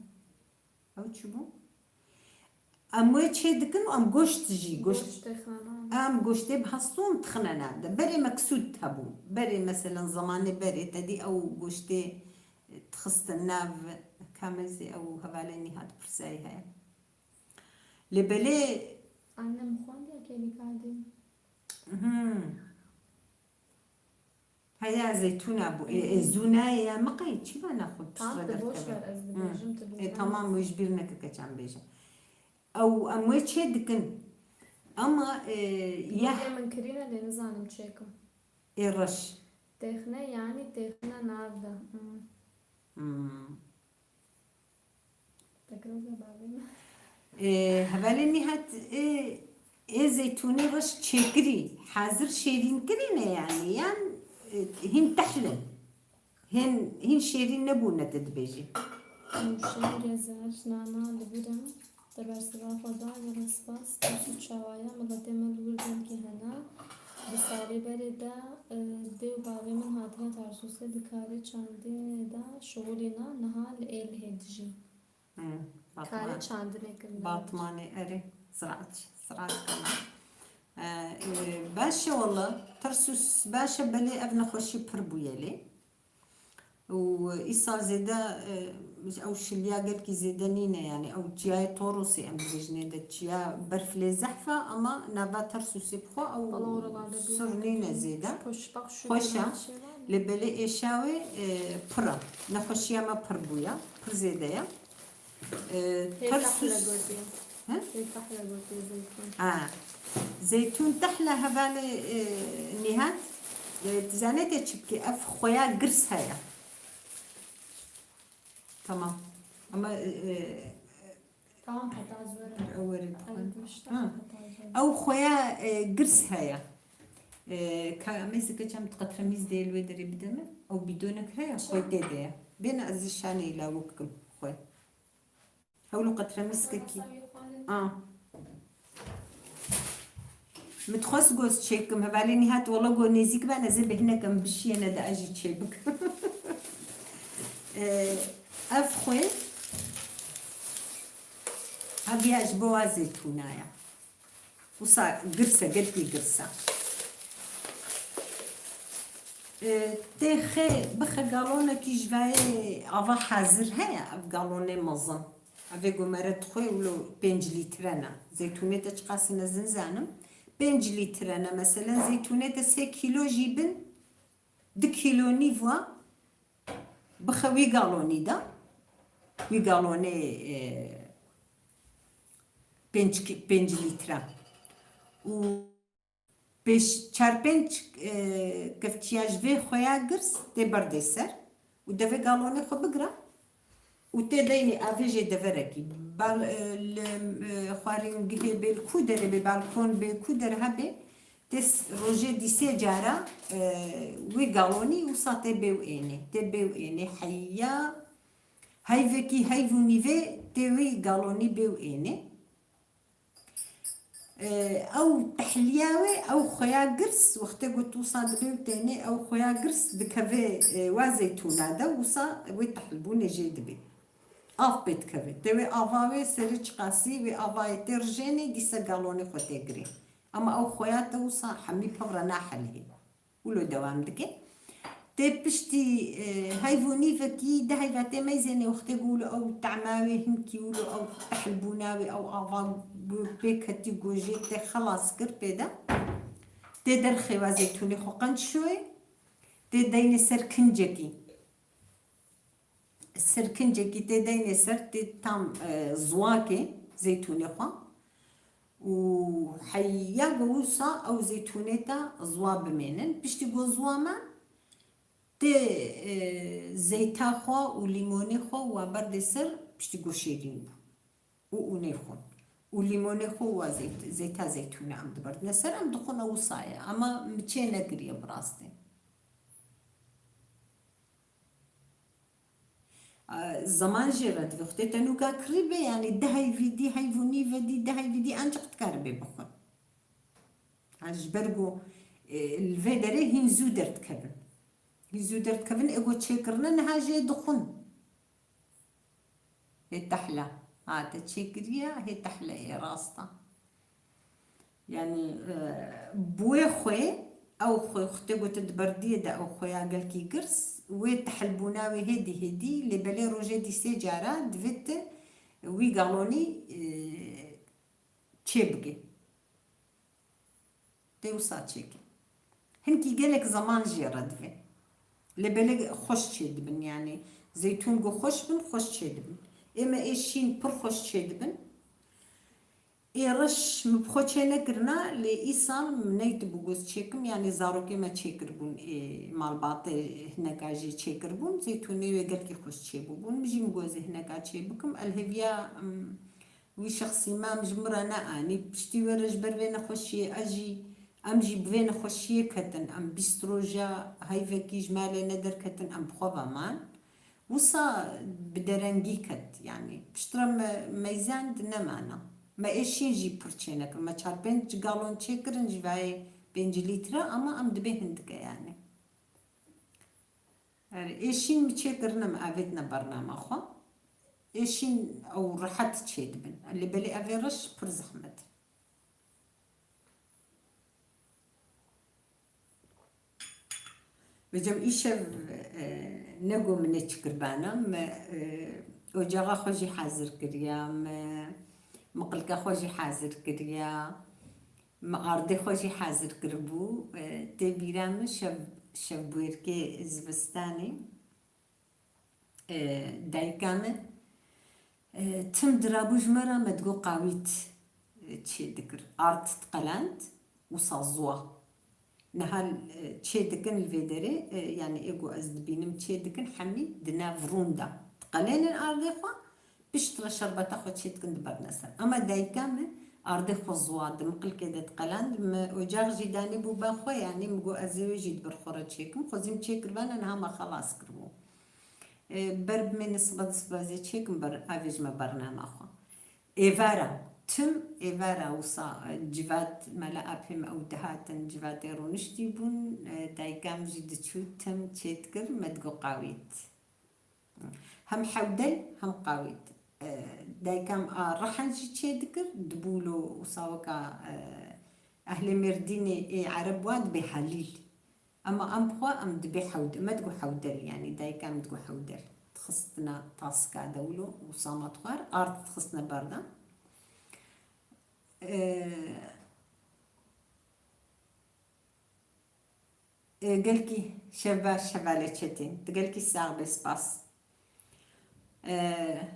Ew çi bû? Em wê çê dikin û em goşt jî, goşt. Goşt têxine nav. Em goştê bi hestûn dixine nav de. Berê meksûd hebû. Berê, meselen, zemanê berê te dî ew goştê dixistin nav, ka me zî ew hevalê Nîhat pirsayî heye. Lê belê. Anne min xwendiya kêlîka dî. Hmm. Heya zeytûna bû. Ê, ê, zûnayê ya miqey, çi bana xwe piştre derkeve. Tamam, de boş ver, ez dibêjim, tu. Ê, tamam, wê ji bîr neke, keçan bêje. Ew, em wê çê dikin. Ama, e, ya. Yê min kirîne, lê nizanim çêkim. Ê reş. Têxine, yanî têxine nav de. Hmm. Hmm. Tekrar bavê min. Ê, hevalê Nîhat, ê, ê zeytûnê reş çêkirî, hazir şêrîn kirî ne yani, yan, e, hîn tehl in? Hîn, hîn şêrîn nebûne, tu dibêjî? Nûşeyî, gezer, nana li vir in. Te bersiva xwe da, gelek spas. Pirs û çawaya miletê me li wir gelkî hene. Di salê berê de, e, dê û bavê min hatine Tarsusê, di karê çandinê de şixulîna, niha li Êlihê dijî. Hmm, karê çandinê kirine. Batmanê, erê, ziraat, ziraat kirine. E, e, baş e walla, Tarsus baş e, belê ev nexweşî pir bûye lê. Û îsal zêde, e, ew şiliya gelkî zêde nîne, yani ew çiyayê Torosê em dibêjinê de çiya berf lê zehf e, ama nava Tarsusê bi xwe ew sur nîne zêde. Xweş e. Lê belê êşa wê, e, pir e. Nexweşiya me pir bûye, pir zêde ye. E, Tarsus. He? Tê tehle gotiye zeytûn. Ha. Zeytûn tehle hevalê, e, Nîhat. E, tu zanê tê çi bikî? Ev xweya girs heye. Tamam. Ama, e, e, tamam, heta ez werim. Ew were dixwe. Ew dişte, ha, heta ez werim. Ew xweya, e, girs heye. E, ka em ê zike çem qetremîz dê li wê derê bide me. Ew bîdonek heye, xwe tê de ye. Bêne ez şanê îlawik kim xwe. Hewlo qetremîskekî. A. Min dixwest goz çêkim, hevalê Nîhat wela got nêzîk ben, ez ê bêhnekem bişiyene de ez jî çêbikim. Ee, ev xwê, ev ya ji bo wa zeytûna ya. Wisa girs e, gelkî girs e. E, tê xê bixe galonekî ji vayê ava hazir heye, ev galonê mezin. Evê ku mere dixwê wilo pênc lître ne. Zeytûnê te çiqas in ez nizanim. Pênc lître ne. Meselen zeytûnê te sê kîlo jî bin, du kîlo nîv wa. bixe wî galonî de, wî galonê, e, pênc ki-, pênc lître û pêş çar pênç, e, kevçiya ji vê xweya girs tê berdê ser û devê galonê xwe bigire û tê deynê avê jê deverekî. Bal-, e, li, e, xwaringihê bê, li ku derê bê, balkon bê, ku der hebê, tê s-, rojê dîsê cara, e, wî galonî wisa tê bê û ênê. Tê bê û ênê heya heyvekî, heyv û nîvê tê wî galonî bê û ênê. E, ew tehliya wê, ew xweya girs, wextê ku tu wisa dibê û tênê, ew xweya girs dikeve, e, wa zeytûna de, wisa wê tehlbûnê jê dibê. Av pê dikeve. Tê wê ava wê serê çiqasî, wê avayê tê rijênê, dîsa galonê xwe tê girê. Ama ew xweya te wisa hemî pevra nahelihê. Wilo dewam dike. Tê piştî, e, heyv û nîvekî, di heyva tê meyzênê wextê ku wilo ew tema wê hinkî, wilo ew tehlbûna wê, ew ava ku pê ketî ku jê tê xelas kir pê de. Tê derxê wa zeytûnê xwe qenc şoyê. Tê deynê ser kincekî. Ser kincekî tê deynê ser, tê tam, e, ziwakê zeytûnê xwe û heya ku wisa ew zeytûnê te ziwa bimênin. Piştî ku ziwa me tê, e, zeyta xwe û lîmonê xwe wa berdê ser, piştî ku şêrîn bû û ûnê xwe û lîmonê xwe wa zeyt-, zeyta zeytûnê em diberdine ser, em dixwin ew wisa ye. Ama min çê nekiriye bi rastî. Zeman jê re divê. Xwedê te nûka kirî be, yanî di heyvî dî, heyv û nîve dî, di heyvî dî ancaq dikaribê bixwe. Ha, ji ber ku, e, li vê derê hîn zû derdikevin. Hîn zû derdikevin, ê ku çêkirine niha jê dixwin. Hê tehla. Ha, te çêkiriye, hê tehla ê rast e. Yanî, e, bi wê xwê, ew xwe, xwedê ku tu di berdiyê de ew xweya gelkî girs, wê tehlbûna wê hêdî hêdî, lê belê rojê dîsê cara divê tu wî galonî, e, çêbikî. Tê wisa çêke. Hinkî gelek zeman jê re divê. Lê belê xweş çêdibin, yanî zeytûn ku xweş bin, xweş çêdibin. Ê me ê şîn pir xweş çêdibin. Ê reş min bi xwe çê nekirina, lê îsal min neytibû goz çêkim, yanî zarokê me çêkiribûn, ê malbatê hineka jê çêkiribûn, zeytûnê wê gelkî xweş çêbûbûn. Min jî min goz ê hineka çêbikim. Elhêviya, em, wî şexsî me, em ji min re neanî. Piştî wê re ji ber vê nexweşiyê ez jî, em jî bi vê nexweşiyê ketin. Em bîst roja heyvekî ji malê nederketin, em bi xwe ve man. Wisa bi derengî ket, yanî piştre me meyzend nemana. Me ê şîn jî pir çênekir. Me çar pênc galon çêkirin ji vayê pênc lître, ama em dibê hindike yanî. Erê, ê şîn mi çêkirine, me avêtine bernama xwe. Ê şîn ew rehet çêdibin. Lê belê evê reş pir zehmet e. Vêcem îşev, e, ne ku min ê çi kirbana, me, e, ocaxa xwe jî hazir kiriya, me miqilka xwe jî hazir kiriya, me ardê xwe jî hazir kiribû. E, tê bîra min şev, şevbûyerkê zivistanê. E, dayika min, e, tim dirabû ji me re, me digot qawît, e, çê dikir. Ard diqelend, wisa ziwa. Niha, e, çê dikin li vê derê, e, yanî ê ku ez dibînim çê dikin, hemî di nav rûn de diqelênin ardê xwe, piştre şerbeta xwe çê dikin, diberdine ser. Ama dayika min ardê xwe ziwa di miqilkê de diqelend, min ocax jî danîbû ber xwe, yanî min got ez ê wê jî di ber xwe re çêkim, xwezîm çêkiribana, niha me xelas kiribû. E, ber bimêne sibe di sibe ez ê çêkim ber, avê ji me bernama xwe. Êvara, tim êvara wisa, e, civat mela apê me ew dihatin, civatê rûniştî bûn, e, dayika min jî diçû tim çê dikir, me digot qawît. Hem hewdel, hem qawît. E, dayika min a rihen jî çê dikir, dibû lo wisa weka, e, ehlê Mêrdînê ê ereb wa dibê helîl. Ema em bi xwe em dibê hewd-, me digot hewdel, yanî dayika min digot hewdel. Dixistina tasika de wilo û sama dixwar, ard dixistine ber de. Ee, E, gelkî şev baş hevalê Çetin. Tu gelkî sax be, spas. E,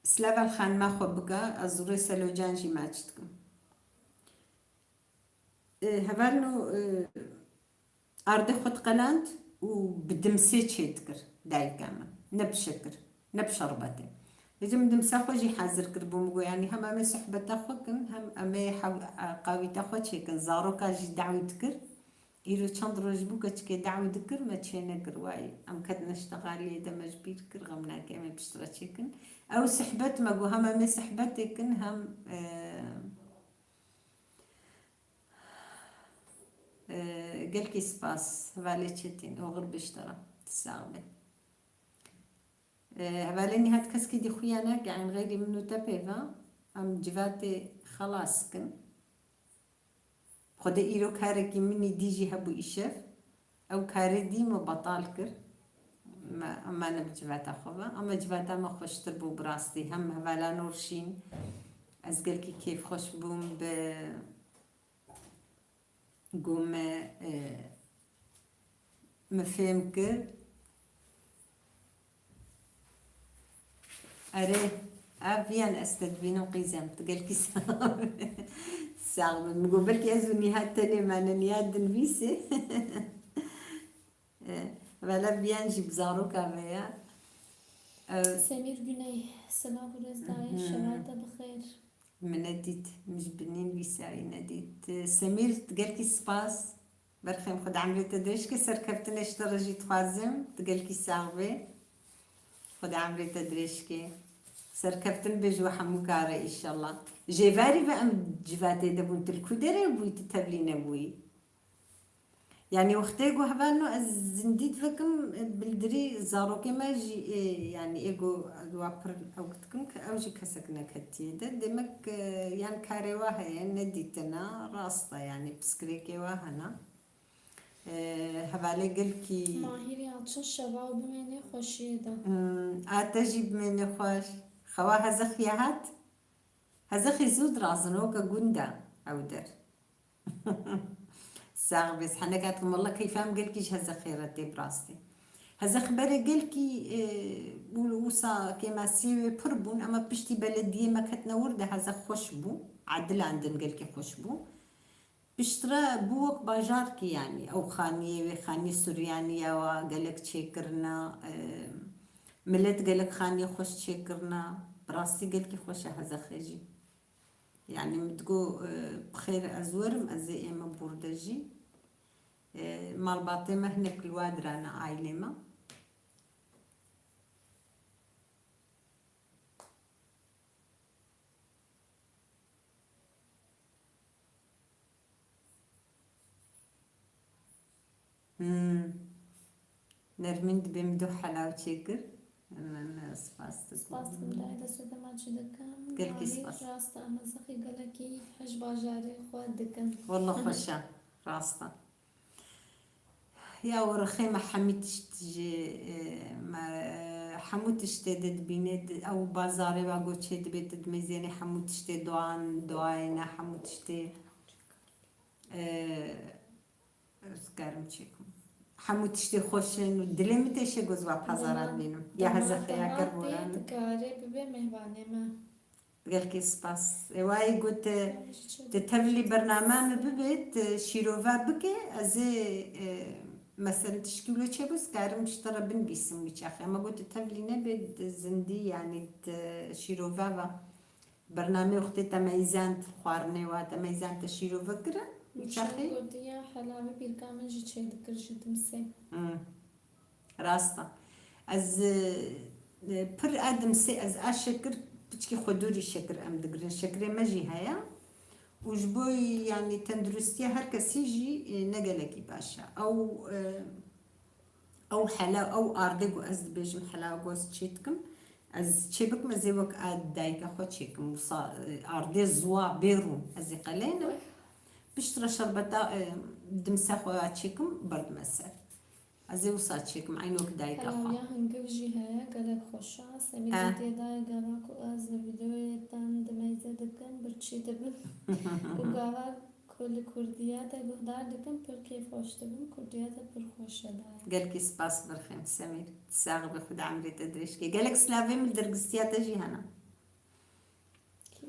Silav el xanima xwe bike, ez rê Selocan jî maç dikim. E, hevalno, e, ardê xwe diqeland û bi dimsê çê dikir dayika min. Ne bi şekir, ne bi şerbetê. Vêca min dimsa xwe jî hazir kiribû, min got, yanî hem em ê sohbeta xwe kin, hem em ê hew-, qawîta xwe çêkin. Zaroka jî dawî dikir. Îro çend roj bû keçikê dawî dikir, me çê nekir. Way, em ketine ştexaliyê de, me ji bîr kir, xem nake, em ê piştre çêkin. Ew sohbet me got, hem em ê sohbetê kin, hem, e, Ee, gelkî spas, hevalê Çetin, oxir biştera. Sax be. Ee, hevalê Nîhat keskî dî xuya nake, eyn xeyrî min û te pê ve, em civatê xelas kin. Xwedê îro karekî min î dî jî hebû îşev. Ew karê dî me betal kir. Me, me ne bi civata xwe ve. Ama civata me xweştir bû bi rastî. Hem hevala Nurşîn, ez gelkî kêfxweş bûm bi Got me, e, min fêm kir. Erê, ev yan ez te dibînim qîzem, tu gelkî sax be. Sax be. Min got belkî ez û Nîhat tenê me ne, Nîhat dinivîsê. E, vela biyan jî bi zaroka me ya. E, Semîr Güney, silav û rêz dayê, şeva te bi xêr. Min nedît, min ji binîn vîsayî nedît. Semîr, gelkî spas. Berxêm, Xwedê emrê te dirêj ke, serkeftinê ji te re jî dixwazim. Tu gelkî sax bê. Xwedê emrê te dirêj ke. Serkeftin bê ji we hemû kare, înşallah. Jêvarî ve em civatê de bûn, tu li ku derê bûyî, tu tevlî nebûyî? Yanî wextê ku hevalno ez zindî divekim, bildirî zarokê me jî, ê, yanî ê ku ez wa pir ew dikim ke ew jî kesek neketiye de. Demek, e, yan karê wa heye, nedîtina, rast e, yanî piskirêkê wa hene. E, hevalê gelkî Mahîr Yalçın şeva û bimênê xweşiyê de. Hmm, a te jî bimênê xweş. Xewa Hezexî hat? Hezexî zû dirazin, weke gund e ew der. Sax bê, henek hatkim, walla keyfa min gelkî ji Hezexê re tê bi rastî. Hezex berê gelkî, e, û-, wisa kêmasiyê wê pir bûn, ema piştî belediyê me ketine wir de Hezex xweş bû. Edilandin gelkî xweş bû. Piştre bû wek bajarkî, yanî ew xaniyê wê, xaniyê Suryanî ya wa gelek çêkirina, e, milet gelek xaniyê xweş çêkirina. Bi rastî gelkî xweş e Hezexê jî. Yanî min digot, e, bi xêr ez werim, ez ê ême bûrde jî. E, malbatê me hinek li wa dira ne aîlê me. Hmm. Nermîn dibê min du helaw çêkir. Ne, ne, spas dikim. Spas dikim, dayê destê te maçî dikim. Gelkî Mahîr, spas. Rast e, em Hezexî gelekî hej bajarê xwe dikin. Walla xweş e, rast e. Ya we rixê me hemî tişt jî, e, me, e, hemû tiştê de dibîne, di-, ew bazarê wa goçê dibê, tu dimeyzênê hemû tiştê doğan, doğayê ne hemû tiştê, e, ez karim çêkim. Hemû tiştê xweş in û dilê min tê şê goz wa pazara dibînim. Ya Hezexê ya ker boran. Dikarê bibê mêvanê me. Gelkî spas. Ê, wayê got, e, tu tevlî bername min bibê, tu şîrove bike, ez ê, e, meselen tişkî wilo çêbû, ez karim ji te re binivîsim wî çaxê. Ema got tu tevlî nebê, di zindî, yanî di şîrove ve. Bernameyê wextê te meyzand, xwarinê wa te meyzand te şîrove kirin, wî çaxê. Gotiye helavê pîrka min jî çêdikir ji dimsê. Hmm. Rast e. Ez, e, pir a dimsê, ez a şekir, piçkî xwedûrî şekir em digirin. Şekirê me jî heye. Û ji bo, yanî, tenduristiya her kesî jî, e, ne gelekî baş e. Ew, e, ew hela, ew ardê ku ez dibêjim hela goz çê dikim, ez çê bikim, ez ê wek a dayika xwe çê kim. Wisa, e, ardê ziwa bê rûn, ez ê qelênim. Piştre şerbeta, e, dimse xwe ya çê kim, berdime ser. Ez ê wisa çêkim, eyn wek dayika xwe. Helawiya hingiv jî heye, gelek xweş e. Semîr gotiye, dayê gava ku ez li vîdeoyê te dimeyze dikim, birçî dibim. Û gava Ku li Kurdiya te guhdar dikim, pir kêfxweş dibim. Kurdiya te pir xweş e dayê. Gelkî spas birxêm Semîr. Sax be, Xuda emrê te dirêj ke. Gelek silavê min dergistiya te jî hene. Kî?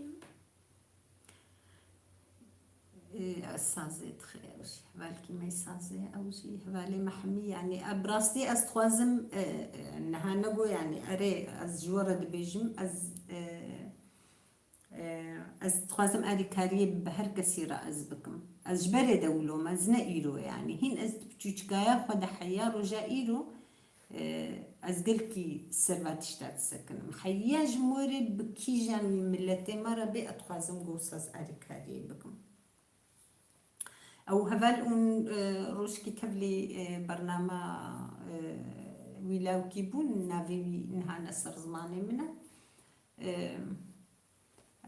Ê, sazê dixê ew jî. Hevalkî me sazê ew jî. Hevalê me hemî yanî. E, bi rastî ez dixwazim, e, e, niha nego yanî. Erê, ez ji we re dibêjim. Ez, e, Ee, ez dixwazim alîkariyê bi her kesî re ez bikim. Ez ji berê de wilo me, ez ne îro yanî. Hîn ez di piçûçikaya xwe de heya roja îro, e, ez gelkî ser va tişta disekinim. Heya ji morê bi kîjan miletê me re bê, ez dixwazim go saz alîkariyê bikim. Ew heval ûn, e, rojkî tevlî, e, bernama, e, wî lawkî bûn, navê wî niha ne ser zimanê min e. E,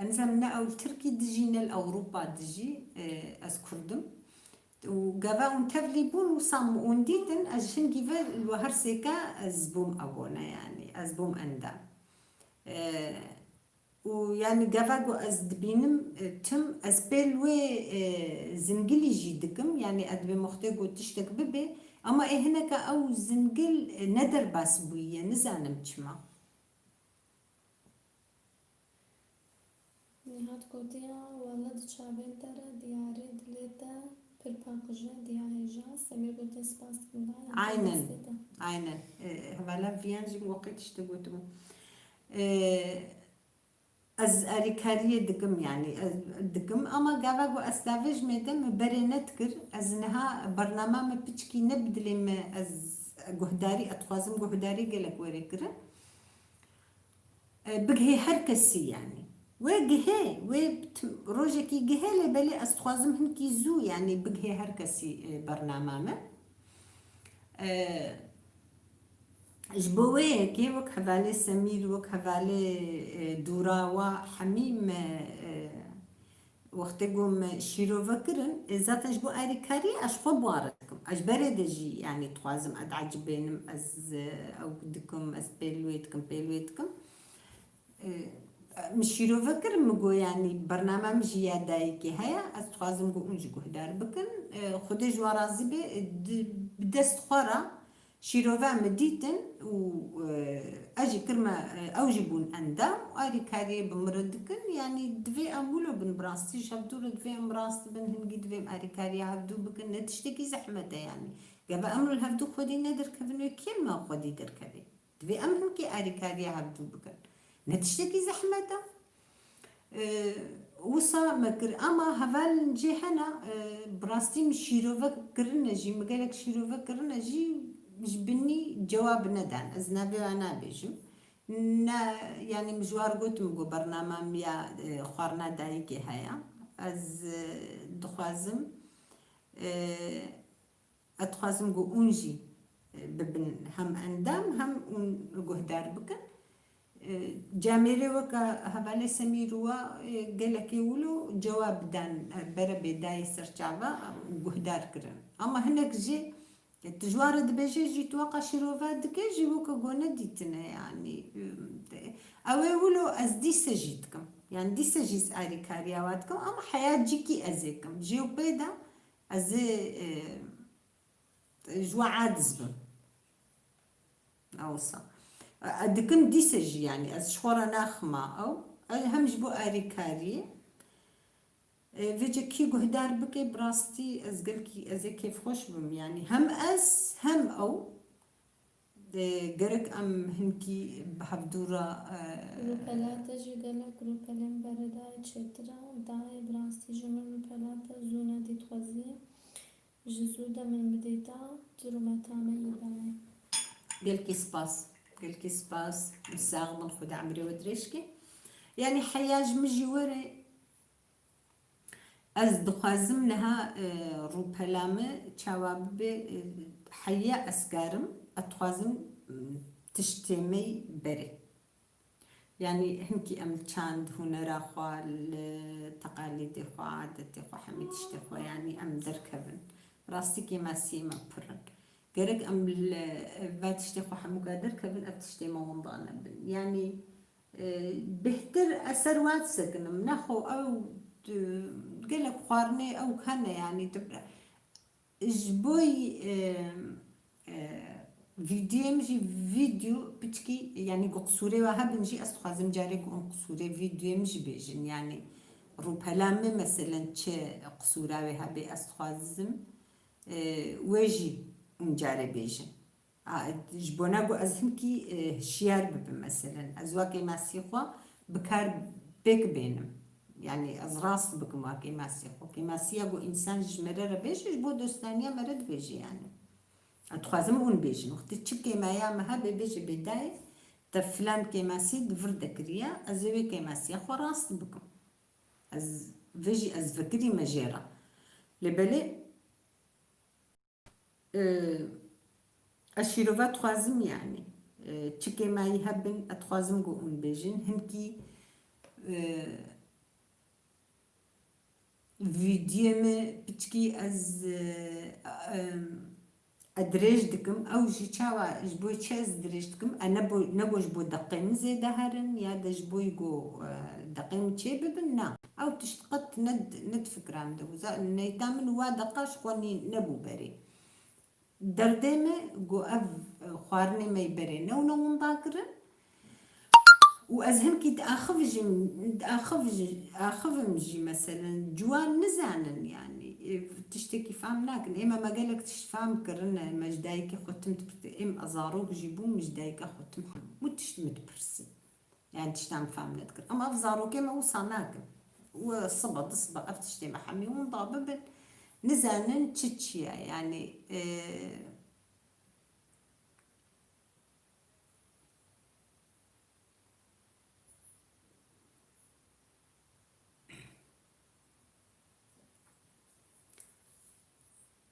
Ez nizanim ne ew li Tirkî dijî ne li Ewropa dijî, e, ez Kurd im. Û gava hûn tevlî bûn wisa min hûn dîtin, ez ji hingî ve li we her sêka ez bûm abone yanî, ez bûm endam. E, û yanî gava ku ez dibînim, e, tim, ez pê li wê, e, zingilî jî dikim, yanî ez dibê moxtê ku tiştek bibê, ama ê hineka ew zingil, e, ne derbas bûyiye, nizanim çima. Nîhat gotiya, wele di çavên te re diyarê dilê te pir paqij e, diya hêja. Semîr gotiya, spas dikim dayê, em Aynen. destê te. Aynen. E, hevala viyan jî min wextê tiştê gotibû. E, ez alîkariyê dikim, yanî, ez dikim, ama gava ku ez davêj mêde min berê nedikir, ez niha bernama min piçkî ne bi dilê min ez guhdarî, ez dixwazim guhdarî gelek were kirin. E, bigihê her kesî yanî. Wê gihê, wê t-, rojekî gihê lê belê ez dixwazim hinkî zû yanî bigihê her kesî, e, bernama min. E, ji bo wê yekê wek hevalê Semîr, wek hevalê, e, Dûra wa hemî me, e, Wextê ku me şîrove kirin, ê zaten ji bo alîkariyê ez ji xwe bi wan re dikim. Ez ji berê de jî, yanî dixwazim ez diecibênim, ez, e, ew dikim, ez pêl wê dikim, pêl wê dikim. E, min şîrove kirin, min got, yanî bernama min jî ya dayikê heye, ez dixwazim ku hûn jî guhdar bikin. E, Xwedê ji wan razî be, e, di, bi dest xwe re Şîrove min dîtin û, e, ez jî kirme, e, ew jî bûn endam û alîkariyê bi min re dikin. Yanî divê em wilo bin bi rastî, ji hevdû re divê em rast bin, hingî divê em alîkariya hevdû bikin. Ne tiştekî zehmet e yanî. Gava em li hevdû xwedî nederkevin wê kêm me xwedî derkevê. Divê em hinkî alîkariya hevdû bikin. Ne tiştekî zehmet e. E, wisa me kir. Ama heval cê hene, e, bi rastî min şîrove kirine jî, min gelek şîrove kirine jî, ji binî cewab nedan. Ez navê wan nabêjim. Ne, yanî min ji wan re gotim ku bernama min ya, e, xwarina dayikê heye. Ez, e, dixwazim, e, Ez dixwazim ku hûn jî, e, bibin hem endam, hem hûn guhdar bikin. E, camêrê weke hevalê Semîr wa, e, gelekê wilo cewab dan, e, berebê dayê ser çava, e, guhdar kirin. Ama hinek jî, e, tu ji wan re dibêjê jî tu weka şîrove dike jî weke ku nedîtine, yanî, e, ew ê wilo ez dîse jî dikim. Yanî dîse jî ez alîkariya wa dikim, ama heya cîkî ez ê kim. Jê û pê de Ez ê, e, ji we aciz bim. Ew wisa. E, e, dikim dîse jî, yanî ez ji xwe re naxima ew. E, hem ji bo alîkariyê. E, vêce kî guhdar bike, bi rastî ez gelkî, ez ê kêfxweş bim. Yanî hem ez, hem ew. E, gerek em hinkî bi hevdû re, e, Rûpela te jî gelek rûpelên beredayê çêtir e. Dayê, bi rastî ji min rûpela te zû nedît xwezî. Ji zû de min bidîta, tu rûmeta me yî dayê. Gelkî spas. Gelkî spas. Sax bin, Xuda emrê we dirêj ke. Yanî heya ji min jî were, Ez dixwazim niha, e, rûpela me çawa bibe, e, heya ez karim, ez dixwazim, m, tiştê me berê. Yanî hinkî em li çand, hunera xwe, li teqalîdê xwe, adetê xwe, hemî tiştê xwe, yanî em derkevin. Rastî kêmasiyê me pir in. Gerek em li, e, va tiştê xwe hemûka derkevin, ev tiştê me winda nebin. Yanî, E, bêhtir ez ser wa disekinim. Nexwe ew, e, Gelek xwarinê ew hene, yanî, tu ji bo, e, e, vîdyoyê min jî vîdyo piçkî, yanî ku qisûrê we hebin jî, ez dixwazim carê ku em qisûrê vîdyoyê min jî bêjin. Yanî rûpela min meselen çi qisûra wê hebe, ez dixwazim, e, wê jî hûn carê bêjin. A, ji bona ku ez hinkî, e, hişyar bibim, meselen, ez wa kêmasiyê xwe bi kar pêk bênim. Yanî ez rast bikim wa kêmasiyê xwe. Kêmasiya ku însan ji me re re bêje, ji bo dostaniya me re dibêje, yanî. Ez dixwazim hûn bêjin. Wextê çi kêmaya me hebe, bêje bê dayê, te filan kêmasî di vir de kiriye, ez ê wê kêmasiya xwe rast bikim. Ez, vê jî ez vekirî me jê re. Lê belê, e, ez şîrova dixwazim, yanî, e, çi kêmayî hebin, ez dixwazim ku hûn bêjin. Hinkî, e, vîdyoyê me piçkî ez, e, em, ez dirêj dikim. Ew jî çawa, ji bo çi ez dirêj dikim? E, ne bo, ne ku ji bo deqê min zêde herin, ya de ji bo ku, e, deqê min çê bibin, na. Ew tişt qet ne, ne di fikra min de bû. Za-, neyta min wa deqa ji xwe nî-, nebû berê. Derdê me ku ev, e, xwarinê me yê berê newne winda kirin. Û ez hinkî diaxivijim, diaxivij-, axivim jî, meselen, ciwan nizanin, yanî, e, tiştekî fam nakin. Ême me gelek tişt fam kirine, me ji dayikê xwe tim dipirsin. Êm ez zarok jî bûm, ji dayika xwe tim hemû tişt min dipirsin. Yanî tiştan fam nedikir. Ama ev zarokê me wisa nakin. Û siba, du siba ev tiştê me hemî winda bibin. Nizanin çi çi ye. Yanî, e,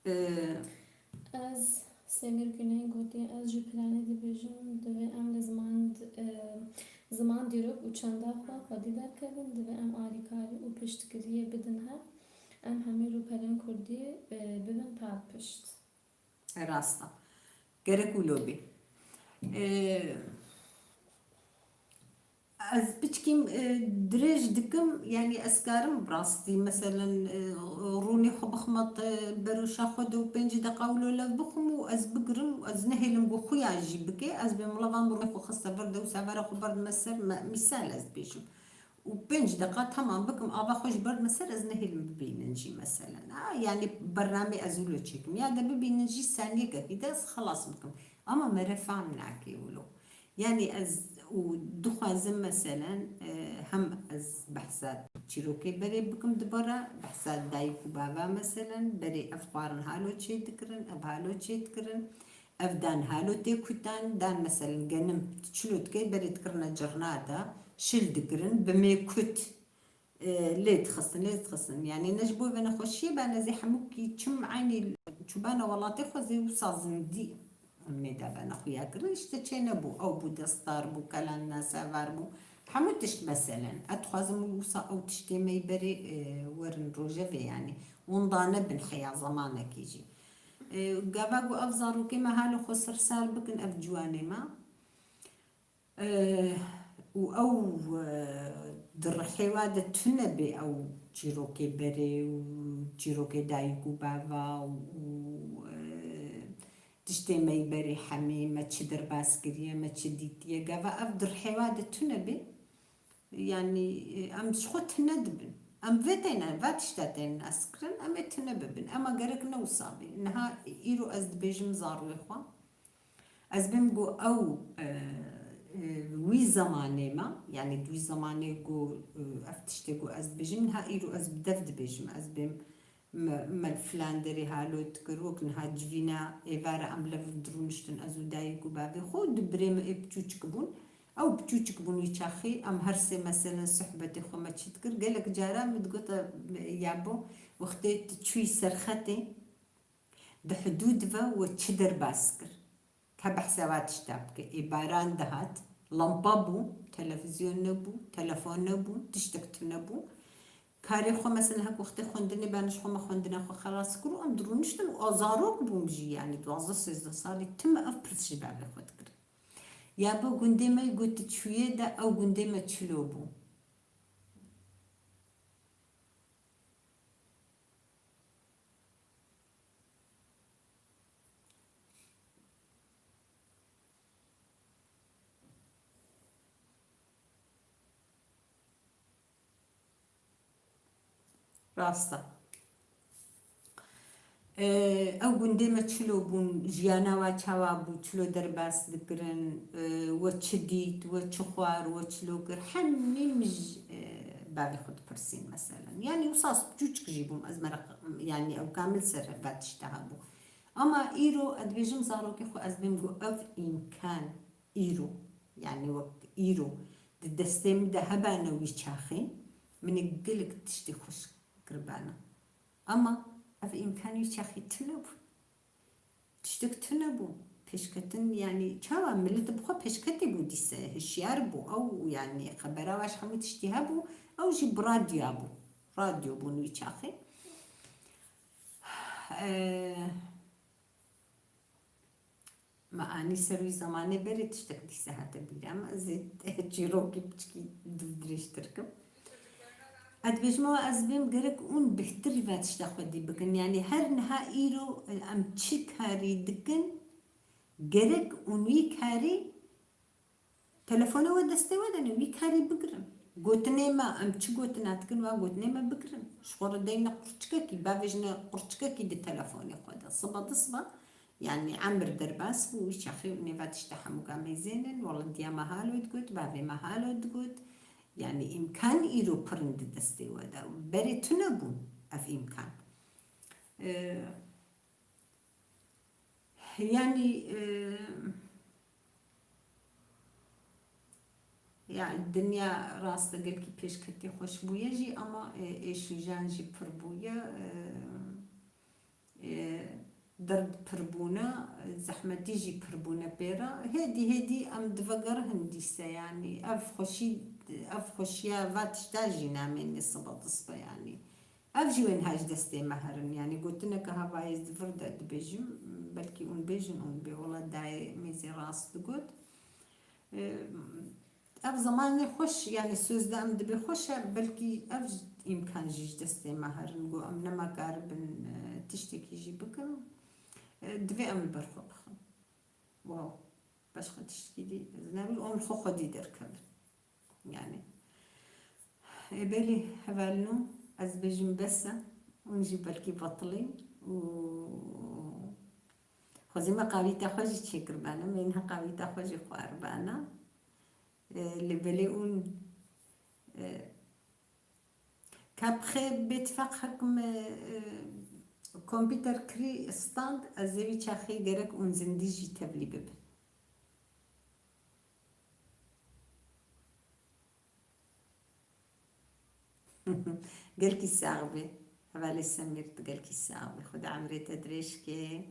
Ee, Ez, Semîr Güney gotiye, ez ji planê dibêjim, divê em li ziman, e, ziman dîrok û çanda xwe xwedî derkevin, divê em alîkarî û piştgiriyê bidin hev, em hemî rûpelên kurdî, e, bibin palpişt. E, rast e. Gerek wilo bê. E, Ez piçkîm, e, dirêj dikim, yanî ez karim bi rastî, meselen, e, rûnê xwe bixime te beroşa xwe de û pênc deqa wilo lev bixwim û ez bigirim, ez nehêlim ku xuya jî bike, ez bêm, wela van bi rûnê xwe xiste vir de û severa xwe berdime ser, me, mîsal ez dibêjim. Û pênc deqa temam bikim, ava xwe jî berdime ser, ez nehêlim bibînin jî, meselen. Ha, yanî bernamê ez wilo çêkim. Ya de bibînin jî saniyekekî de ez xelas bikim. Ama mere fam nake wilo. Yanî ez û dixwazim, meselen, e, hem ez behsa çîrokê berê bikim di bara, behsa dayik û bava, meselen, berê ev xwarin halo çê dikirin, ev halo çê dikirin, ev dan halo tê kutan, dan, meselen, genim çilo dikey, berê dikirine cirna de, şil dikirin, bi mê kut. E, lê dixistin, lê dixistin. Yanî ne ji bo venexweşiyê be, ne zê hemûkî çim eynî çûbana welatê xwe zê wisa zindî em nêdabana xuya kirin. Îşte çê nebû, ew bû destar bû, kelan nesevar bû. Hemû tişt meselen. Ez dixwazim wisa ew tiştê me yî berê, e, werin rojevê, yanî winda nebin heya zemanekê jî. E, gava ku ev zarokê me halo xwe sersar bikin, ev ciwanê me. Eh, û ew, eh, di rihê wa de tune bê ew çîrokê berê û çîrokê dayik û bava û, eh, tiştê me yî berê hemî me çi derbas kiriye, me çi dîtiye. Gava ev di rihê wa de tune bê, yanî, eh, em ji xwe tune dibin. Em vê têne, va tişta tên nas kirin, em ê tune bibin. Ema gerek ne wisa bê. Niha îro ez dibêjim zarokê xwe. Ez bêm ku ew, e, e, wî zemanê me, yanî di wî zemanê ku, e, ev tiştê ku ez dibêjim, niha îro ez bi dev dibêjim. Ez bêm me, me li filan derê halo dikir, wek niha civîna êvara em lev dirûniştin, ez û dayik û bavê xwe, di birê me ê piçûçik bûn. Ew piçûçik bûn wî çaxî, em her sê meselen sohbetê xwe me çi dikir. Gelek cara min digot, e, yabo, wextê tu çûyî ser xetê, Di hidûd ve we çi derbas kir? Ka behsa va tişta bike. Ê baran dihat, lampa bû, televîzyon nebû, telefon nebû, tiştek tune bû. Karê xwe, mesela, hek wextê xwendinê ben ji xwe me xwendina xwe xelas kir û em dirûniştin û zarok bûm jî, yanî duwazdeh sêzdeh salî tim ev pirs ji bavê xwe dikir. Ya bo gundê me got tu çûyê de ew gundê me çilo bû. Rast e. Ew gundê me çilo bûn, jiyana wa çawa bû, çilo derbas dikirin, we çi dît, we çi xwar, we çilo kir, hemî min ji bavê xwe dipirsîn meselen. Yanî wisa çûçik jî bûm, ez mereq, yanî ew kamil ser va tişta hebû. Ama îro ez dibêjim zarokê xwe ez bêm got ev îmkan îro, yanî wek îro di destê min de hebane wî çaxê, min ê gelek tiştê xweş kiribana. Ama ev îmkan wî çaxê tune bû. Tiştek tune bû. Pêşketin, yanî çawa milet bi xwe pêşketî bû dîse, hişyar bû ew, yanî xebera wa ji hemû tiştî hebû, ew jî bi radyoya bû. Radyo bûn wî çaxê. Eee, Me anî ser wî zemanê berê tiştek dîse hate bîra me. Ez ê çîrokî piçkî dirêjtir kim. Ez dibêjim, ewa ez bêm gerek hûn bêhtir va tişta xwedî bikin. Yanî her niha îro em çi karî dikin, gerek hûn wî karî Telefonê we destê we de ne, wî karî bigirin. Gotinê me, em çi gotina dikin, wa gotinê me bigirin. Ji xwe re deyne qurçikekî, bavêjine qurçikekî di telefonê xwe de. Siba di siba, yanî emir derbas bû, wî çaxê û nêva tişta hemûka mêzênin, wela diya me halo digot, bavê me halo digot. Yanî îmkan îro pirin di destê we de. Berê tune bûn ev îmkan. Ee, Yanî, e, ya dinya rast e gelkî pêşketî xweş bûye jî, ama, e, êş û jan jî pir bûye, e, e, derd pir bûne, zehmetî jî pir bûne pê re. Hêdî hêdî em divegerihin dîse, yanî ev xweşî, ev xweşiya va tişta jî namêne siba di sibe, yanî. Ev jî wê niha ji destê me herin. Yanî gotineke havayê ez di vir de dibêjim, belkî hûn bêjin, hûn bê wela dayê mêzê rast digot. Ee, ev zemanê xweş, yanî sözde em dibê xweş e, belkî ev îmkan jî ji destê me herin. Got em nema karibin, e, tiştekî jî bikin. E, divê em li ber xwe bixin. Wow. Başqa tiştkî dî ez nebî, hûn xwe xwedî derkevin. Yanî, ê belê hevalino, ez bêjim bes e, hûn jî belkî betilîn û xwezî me qavîta xwe jî çêkiribane, me niha qavîta xwe jî xwaribane. E, lê belê hûn, e, Ka bi xêr bê tifaq hekim, e, e, kompîter kirî stand, ez ê wî çaxê gerek hûn zindî jî tevlî bibin. Gelkî sax bê. Hevalê Semîr, tu gelkî sax bê. Xwedê emrê te dirêj ke.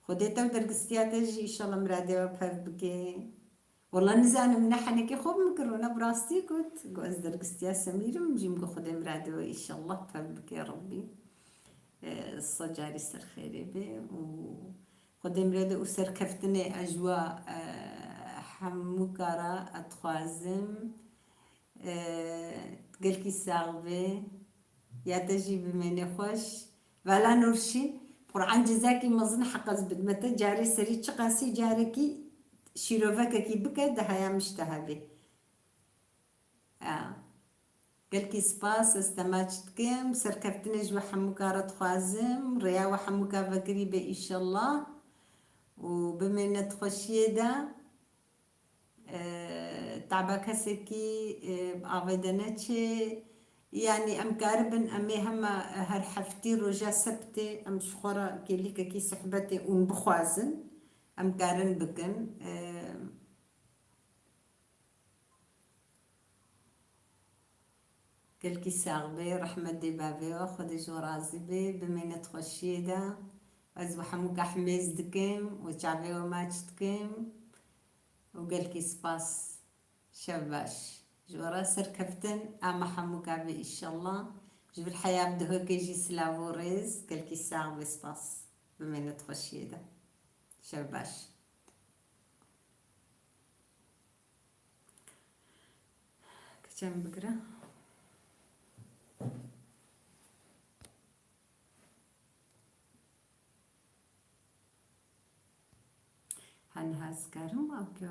Xwedê te û dergistiya te jî îşallah miradê we pev bike. Wela nizanim ne henekê xwe bimkir û ne bi rastî got. Got ez dergistiya Semîr im, jî min got Xwedê miradê we îşallah pev bike Rebbî. E, sed carî ser xêrê be û Xwedê miradê û serkeftinê ez ji we, e, hemû kara ez dixwazim. E, gelkî sax be. Ya te jî bimêne xweş. Vala Nurşîn, Qur'an cezakî mezin heq ez bidime te. Carê serî çiqasî carekî şîrovekekî bike, di heya min ji te hebê. Ya. Gelkî spas, ez te maç dikim. Serkeftinê ji we hemûka re dixwazim. Rêya we hemûka vekirî be îşellah. Û bimêne di xweşiyê de. E, taba kesekî, e, bi avê de neçê. Yanî em karibin, em ê hema her heftî roja sebtê em ji xwe re kêlîkekî sohbetê hûn bixwazin. Em karin bikin. E, Gelkî sax bê, rehmet dê bavê we, Xwedê ji we razî bê, bimêne di xweşiyê de. Ez we hemûka himêz dikim û çavê we maç dikim û gelkî spas. Şev baş. Ji we re serkeftin a me hemûka bê îşellah. Ji vir heya bi duhokê jî silav û rêz, gelkî sax bê, spas. Bimêne di xweşiyê de. Şev baş. Kiçem bigire. Hani hezkarim, ew ki